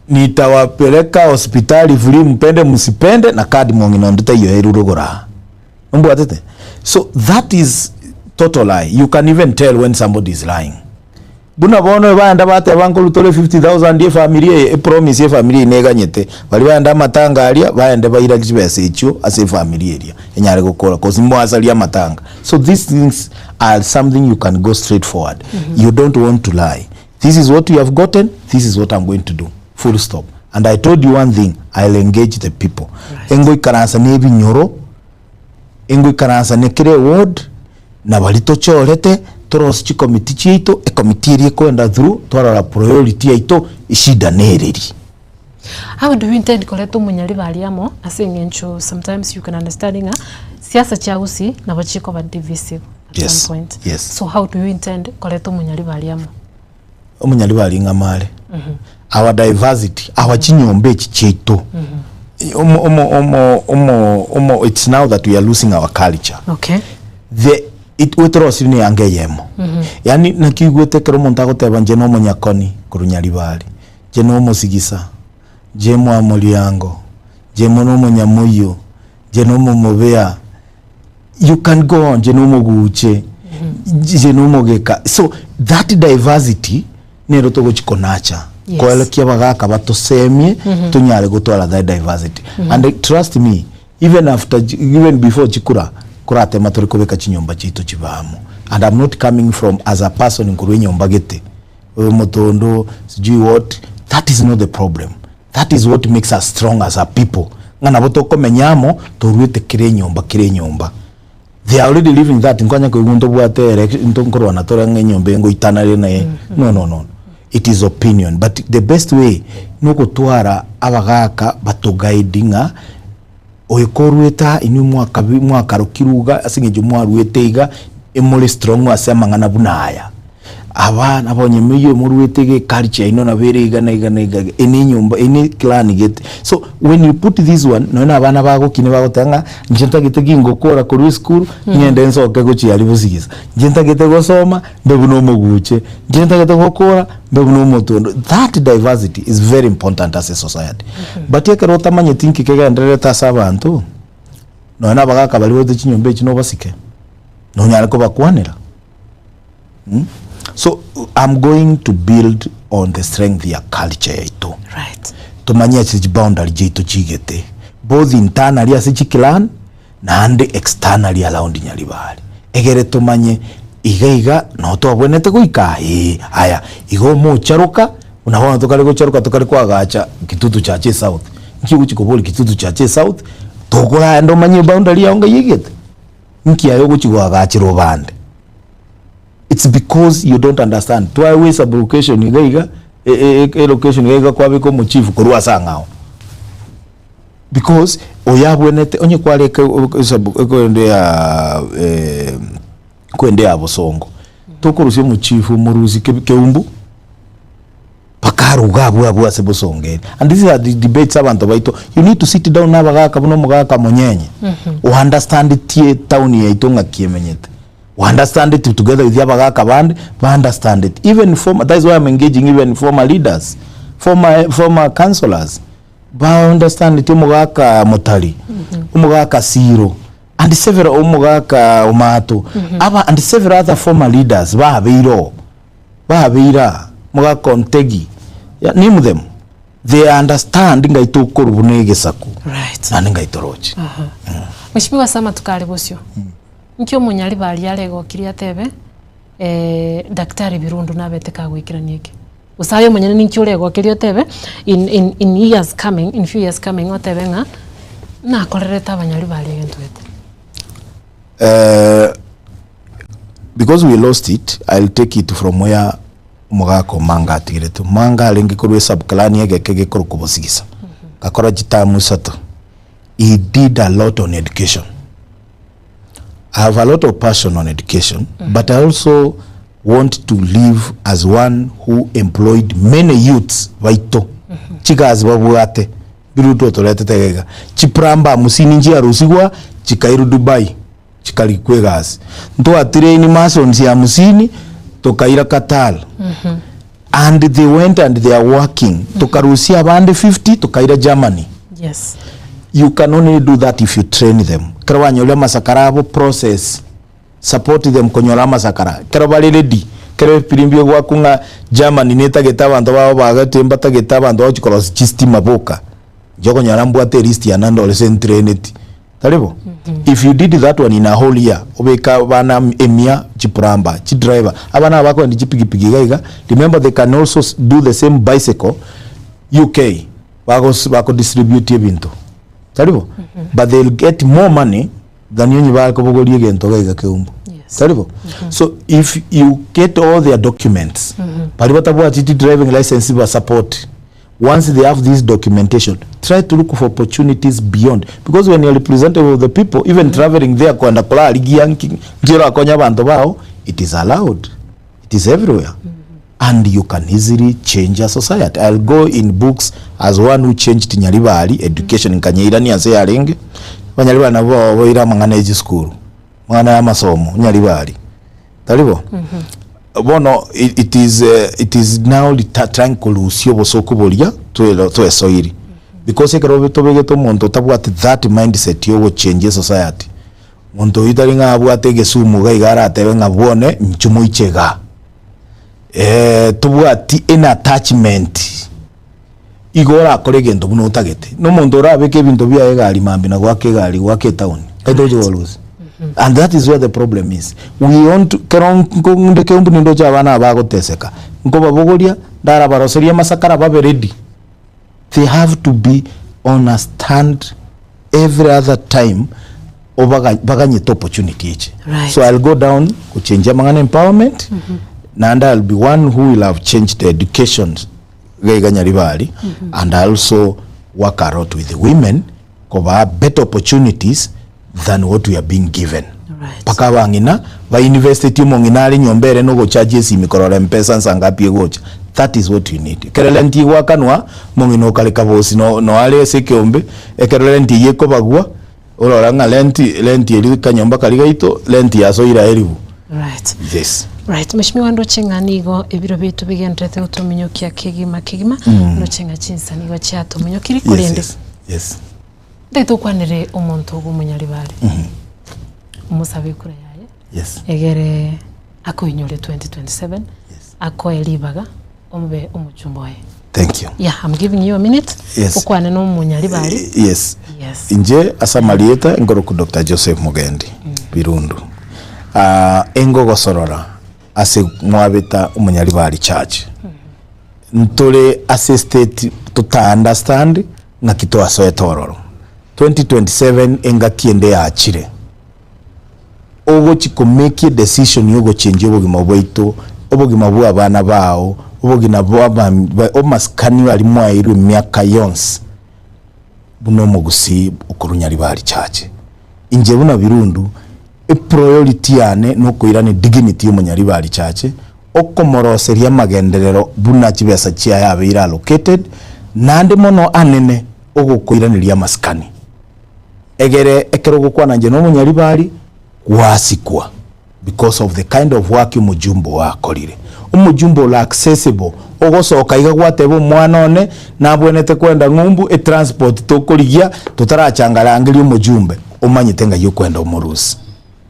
D: Nitawapeleka hospitali free mpende msipende na card mong'ina onde taiyo erure goraa. Ombwatete? So that is total lie. You can even tell when somebody is lying. Buna bono ebaenda bateba nkorutore 50,000 efamiri eye, epromise efamiri eye neganyete. Baria baenda amatanga aria, baende baira chibesa echio ase efamiri eria enyare gokora cause mwasaria amatanga. So these things are something you can go straight forward. You don't want to lie. This is what you have gotten, this is what I'm going to do. Full stop. And I told you one thing, I'll engage the people. Engoikaransa na ebinyoro, engoikaransa na kera eward, na baria tochorete, torosie chikomiti chiaito, ekomiti eria ekoenda through, twarora priority yaito, eshida nereri.
C: How do you intend koreta omonyaribari amo ase eng'encho sometimes you can understand ng'a siasa chia gusii nabo chikoba divisive at
D: Yes,
C: some point.
D: yes.
C: So how do you intend koreta omonyaribari amo?
D: Omonyaribari ng'ama are. Our diversity, our chinyomba echi chiaito, omo omo omo omo omo it's now that we are losing our culture.
C: Okay.
D: The it wetorosiri na eyanga eyemo. Yaani naki oigwete ekero omonto agoteba inche na omonyakoni korwa Nyaribari, inche na omosigisa, inche mwamoriango, inche mono omonyamoyio, inche na omomobea, you can go on, inche na omoguche, inche na omogeka. So that diversity nero togochi konacha.
C: Yes.
D: Koerekia abagaka batosemie tonyare gotwara that diversity. And trust me, even after even before chikura, koratema tore kobeka chinyomba chiaito chibe amo. And I'm not coming from as a person nkorwa enyomba gete, oyo omotondo, sijui what, that is not the problem. That is what makes us strong as a people, ng'a nabo tokomenya amo toruete kera enyomba kera enyomba. They are already living that nkonya koigwa ntobwate elec nto nkorwana tore ng'a enyomba eye ngoitana ere naye no no no it is opinion but the best way nogotwara abagaka batoguide ng'a oyo koruete aa inwe mwakabi mwakarokirwe iga ase eng'encho mwaruete iga emore strong ase amang'ana buna aya. Aba nabo onye moyio moruete iga eculture yaino nabo ere iga na iga na iga iga, eye ne enyomba eye ne eclan gete. So when you put this one nonye na abana bagokina bagoteba ng'a inche ntagete gingokora korwa esukuru ng'ende nsoke gochia aria bosigisa, inche ntagete gosoma mbe buna omoguche, inche ntagete gokora mbe buna omotondo. That diversity is very important ase esociety. But ekero otamanyeti nki kegendererete ase abanto, nonye na abagaka baria baete chinyomba echi nobasike, nonyare kobakwanera. So I'm going to build on the strength ya culture yaito.
C: Right.
D: Tomanye ase chiboundary chiaito chigete both internally ase chiclan naende externally around Nyaribari. Egere tomanye iga iga noo twabwenerete goika aa ee aya igo omocharoka buna bono tokare gocharoka tokare koagacha Kitutu Church South. Nki ogochi koboria Kitutu Church South tokoraenda omanye eboundary yao ngai eigete? Nki aye ogochi goagachera obande? It's because you don't understand. Twaegwa esublocation iga iga, e- e- e- elocation iga iga kwabeka omochifu korwa ase ang'ao. Because oyo abwenerete onye kwareka esub ekorende ya kwende ya bosongo, tokorusia omochifu omorusie kebi keumbu. Bakaruga abwo abwo ase bosongo ere. And these are the debates abanto baito, you need to sit down na abagaka buna omogaka Monyenye, o understand tie etown yaito ng'aki emenyete. O understand it together with abagaka bande, ba understand it. Even former, that is why I'm engaging even former leaders, former, former councillors, ba understand it omogaka Motari, omogaka Siro, and several omogaka Omato, aba and several other former leaders babeire oo. Babeire aa, mogakontegi, ya, name them, they understand ngai tokorwa buna egesaku,
C: Right.
D: naende ngai toroche.
C: Mheshimiwa ase amatuko are bosio, nki omonyaribari aregokirie atebe Daktari Birundu nabete kagoikerania eke? Gose aye omonyene ninki oregokerie otebe in in in years coming, in few years coming otebe ng'a nakorerete abanyaribari egento gete?
D: Because we lost it, I'll take it from where omogaka Omanga atigerete. Omanga arenge korwa esub-clan egeke gekorokwa Bosigisa. Agakora chiterm isato. He did a lot on education. I have a lot of passion on education, but I also want to live as one who employed many youths baito chigasi babwate biruto toretete iga iga. Chiplumber hamsini nchiarusigwa chikairwa Dubai. Chikarikwa egasi. Ntwatrain masons hamsini tokaira Qatar and they went and they are working. Tokarusia abande 50 tokaira Germany.
C: Yes.
D: You can only do that if you train them. Ekero banyorire amasakara abo process, support them konyora amasakara. Ekero bare ready, ekero efirimbi egwakwa ng'a Germany netagete abanto babo bagete mbatagete abanto bagochi korosia chistima boka, inche okonyora mbwate elist yane ande ore ase ntraineti. Tari bo? If you did that one in a whole year, obeke abana emia chiplumber, chidriver, abana aba bakoenda chipigipigi iga iga, remember they can also do the same bicycle UK, bagos bakodistribute ebinto. Tari bo? But they'll get more money than onye bakobogoria egento iga iga keumbu.
C: Yes.
D: Tari bo? So if you get all their documents, baria batabwatiti driving license ba support, Once they have this documentation, try to look for opportunities beyond because when you're representative of the people, even traveling there kwenda korarigia nki nki orakonye abanto bao, it is allowed. It is everywhere. And you can easily change a society. I'll go in books as one who changed Nyaribari education nkanyeirania ase yarenge, Abanyaribari nabo baoboire amang'ana ya chisukuru, amang'ana ya amasomo, Nyaribari. Tari bo? Bono it is it is now trying korusia obosoku boria twero twesoiri. Because ekero tobegete omonto otabwati that mindset ya ogochange esociety, monto oyio tari ng'a abwate egesumu iga iga aratebe ng'a bwone inchuo moiche igaa. Tobwati any attachment. Igo orakore egento buna otagete. Na omonto orabeke ebinto biaye egari mambia na goaka egari goaka etown, kaito oche korusia. And that is where the problem is. We want to, kero nko nde keumbu nindoche abana aba bagoteseka, nkobabogoria, ndarabaroseria amasakara babe ready. They have to be on a stand every other time obaga baganyete opportunity eche.
C: Right.
D: So I'll go down gochengia amang'ana empowerment, naende I'll be one who will have changed the education iga iga Nyaribari, and I also work a lot with the women kobaa better opportunities than what we are being given.
C: Right.
D: Mpaka abang'ina ba investeti omong'ina are nyomba ere nogochaji esimi korora mpesa nsa ngapi egocha. That is what we need. Ekero rent egwakanwa, omong'ina okare kabosi no no are ase ekeombe, ekero rent eyio ekobagwa, orora ng'a rent rent eria kanyomba karia gaito, rent yasoire aye eribu.
C: Right.
D: Yes.
C: Right. Mheshimiwa ndoche ng'a nigo ebiro biaito bigenderete gotominyokia kegima kegima, ndoche ng'a chinsa nigo chiatominyokirie
D: Yes,
C: korende
D: yes. Yes.
C: Ntagete okwanere omonto ogo omonyaribare, omosabe ekura yaye,
D: Yes.
C: egere akoinyore 2027,
D: Yes.
C: akoe ribaga obe omochumba oye.
D: Thank you.
C: Yeah, I'm giving you a minute.
D: Yes.
C: Okwane na omonyaribari.
D: Yes.
C: Yes.
D: Inche ase amarieta nkoroku Doctor Joseph Mugendi Birundu. Ah, engogosorora ase mwabeta omonyaribari church. Ntore ase state tota understand ng'aki twasoete ororo. 2027 engaki ende yachire. Ogochi ko make edecision ya ogochenjia obogima bwaito, obogima bwa abana bao, obogina bwa aba amasikani aria mwaeirwe emiaka yonsi buna omogusii okorwa Nyaribari Church. Inche buna Birundu, epriority yane nokoirania dignity ya omonyaribari Church, okomoroseria amagenderero buna chibesa chiaye abeire allocated, naende mono anene ogokoiraneria amasikani. Egere ekero ogokwana inche na omonyaribari, gwasikwa because of the kind of work omojumbe oo akorire. Omojumbe ore accessible, ogosoka iga gwateba omwana one nabwenerete kwenda ng'umbu, etransport tokorigia totarachanga rangeria omojumbe, omanyete ng'ai okwenda omorusia.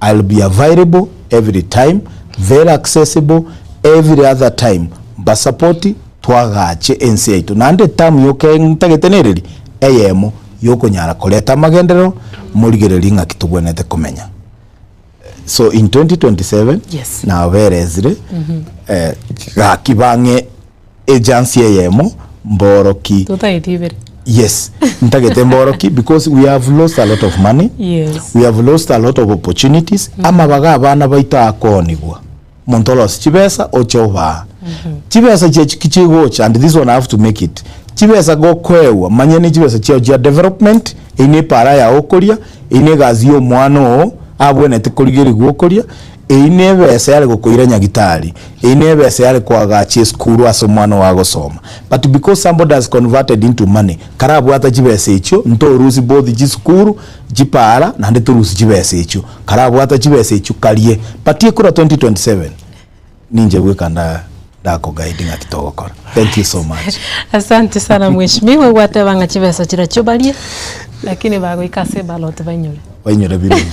D: I'll be available every time, very accessible every other time, mbasapoti twagache ense yaito. Naende eterm yoka ntagete nereri eyemo yokonyara koreta amagenderero morigererie ng'aki tobwenerete komenya. So in 2027
C: Yes.
D: naberezire eh, gaki bang'e agency eyemo mboroki
C: Totagete ibere.
D: yes ntagete mboroki because we have lost a lot of money
C: Yes.
D: we have lost a lot of opportunities amabaga abana baito akoonigwa omonto orosie chibesa oche obaa chibesa chiachi ki chigocha and this one I have to make it chibesa gokoewa manya ne chibesa chiao chia development eyio ne epara yao okoria eyio ne egasi ya omwana oo abwenerete korigerigwa okoria Eyio nebesa yare gokoira nyagitari, eyio nebesa yare koagacha esukuru ase omwana oo agosoma. But because somebody has converted into money, karabwata chibesa echio, ntorusie both chisukuru, chipara, naende torusie chibesa echio. Karabwata chibesa echio karie. But ekura 2027, ninche bweka nda ndakoguide ng'aki togokora. Thank you so much.
C: Asante sana mheshimiwa, gwateba ng'a chibesa chiria barie, lakini bagoika ase eballot bainyore.
D: Bainyore birungi.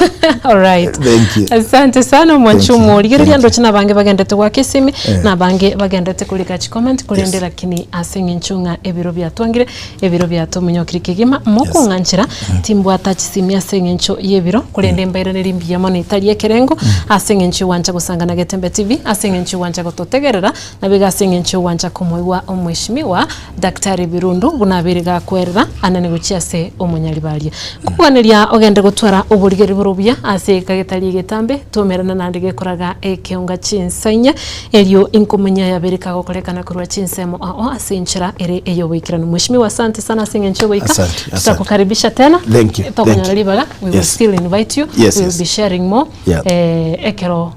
C: Alright.
D: Thank you.
C: Asante sana omwanchi
D: Thank you.
C: omorigereria
D: Thank you.
C: ndoche nabange bagendete goaka esimi
D: Eh.
C: nabange bagendete korika chicomment korende
D: Yes.
C: lakini ase eng'encho ng'a ebiro biatwangire ebiro biatominyokire kegima mokong'anchera timbwata chisimi ase eng'encho y'ebiro korende mbairaneri mbuya mono etari ekerengo ase eng'encho y'ogwancha gosangana Getembe TV ase eng'encho y'ogwancha gototegerera naboigo ase eng'encho y'ogwancha komoigwa omweshimiwa Daktari Birundu buna abeire gakwerera anene gochia ase omonyaribaria. Nkokoganeria ogende gotwara oborigeri bore obuya ase egeka getari egetambe, tomerana naende gekoraga ekeonga chinsa inye, erio inkomanya ayabeire kagokorekana korwa chinsemo ao ase enchera ere ey'oboikeranu. Mheshimiwa asante sana ase eng'encho y'ogoika.
D: Asante, asante.
C: Tutakukaribisha tena.
D: Thank you, thank
C: Tokonyora
D: you.
C: ribaga, we will
D: Yes.
C: still invite you.
D: Yes,
C: we will
D: yes.
C: be sharing more.
D: Yeah.
C: Eh, ekero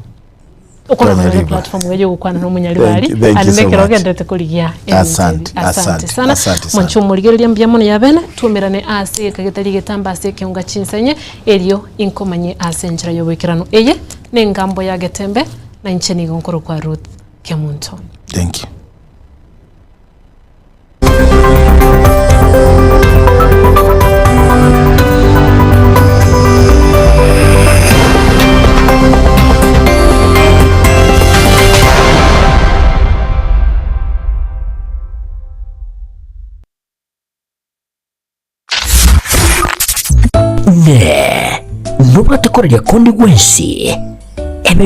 C: Okorora
D: Tonyariba.
C: platform eyo yogokwana na omonyaribari
D: Thank you, thank you
C: ande
D: so
C: nekero
D: much.
C: ogenderete korigia ebinto
D: Asante,
C: ebi. Asante
D: asante,
C: sana
D: asante sana.
C: mwanche omorigereria mbuya mono ya bene tuomerane ase egeka getari egetambe ase ekeonga chinsa inye erio inkomanye ase enchera y'oboikeranu eye ne engambo ya Getembe na inche nigo nkorokwa Ruth Kemunto.
D: Thank you.
A: Inee! Nobwate koraria konde gwensi? Ebe.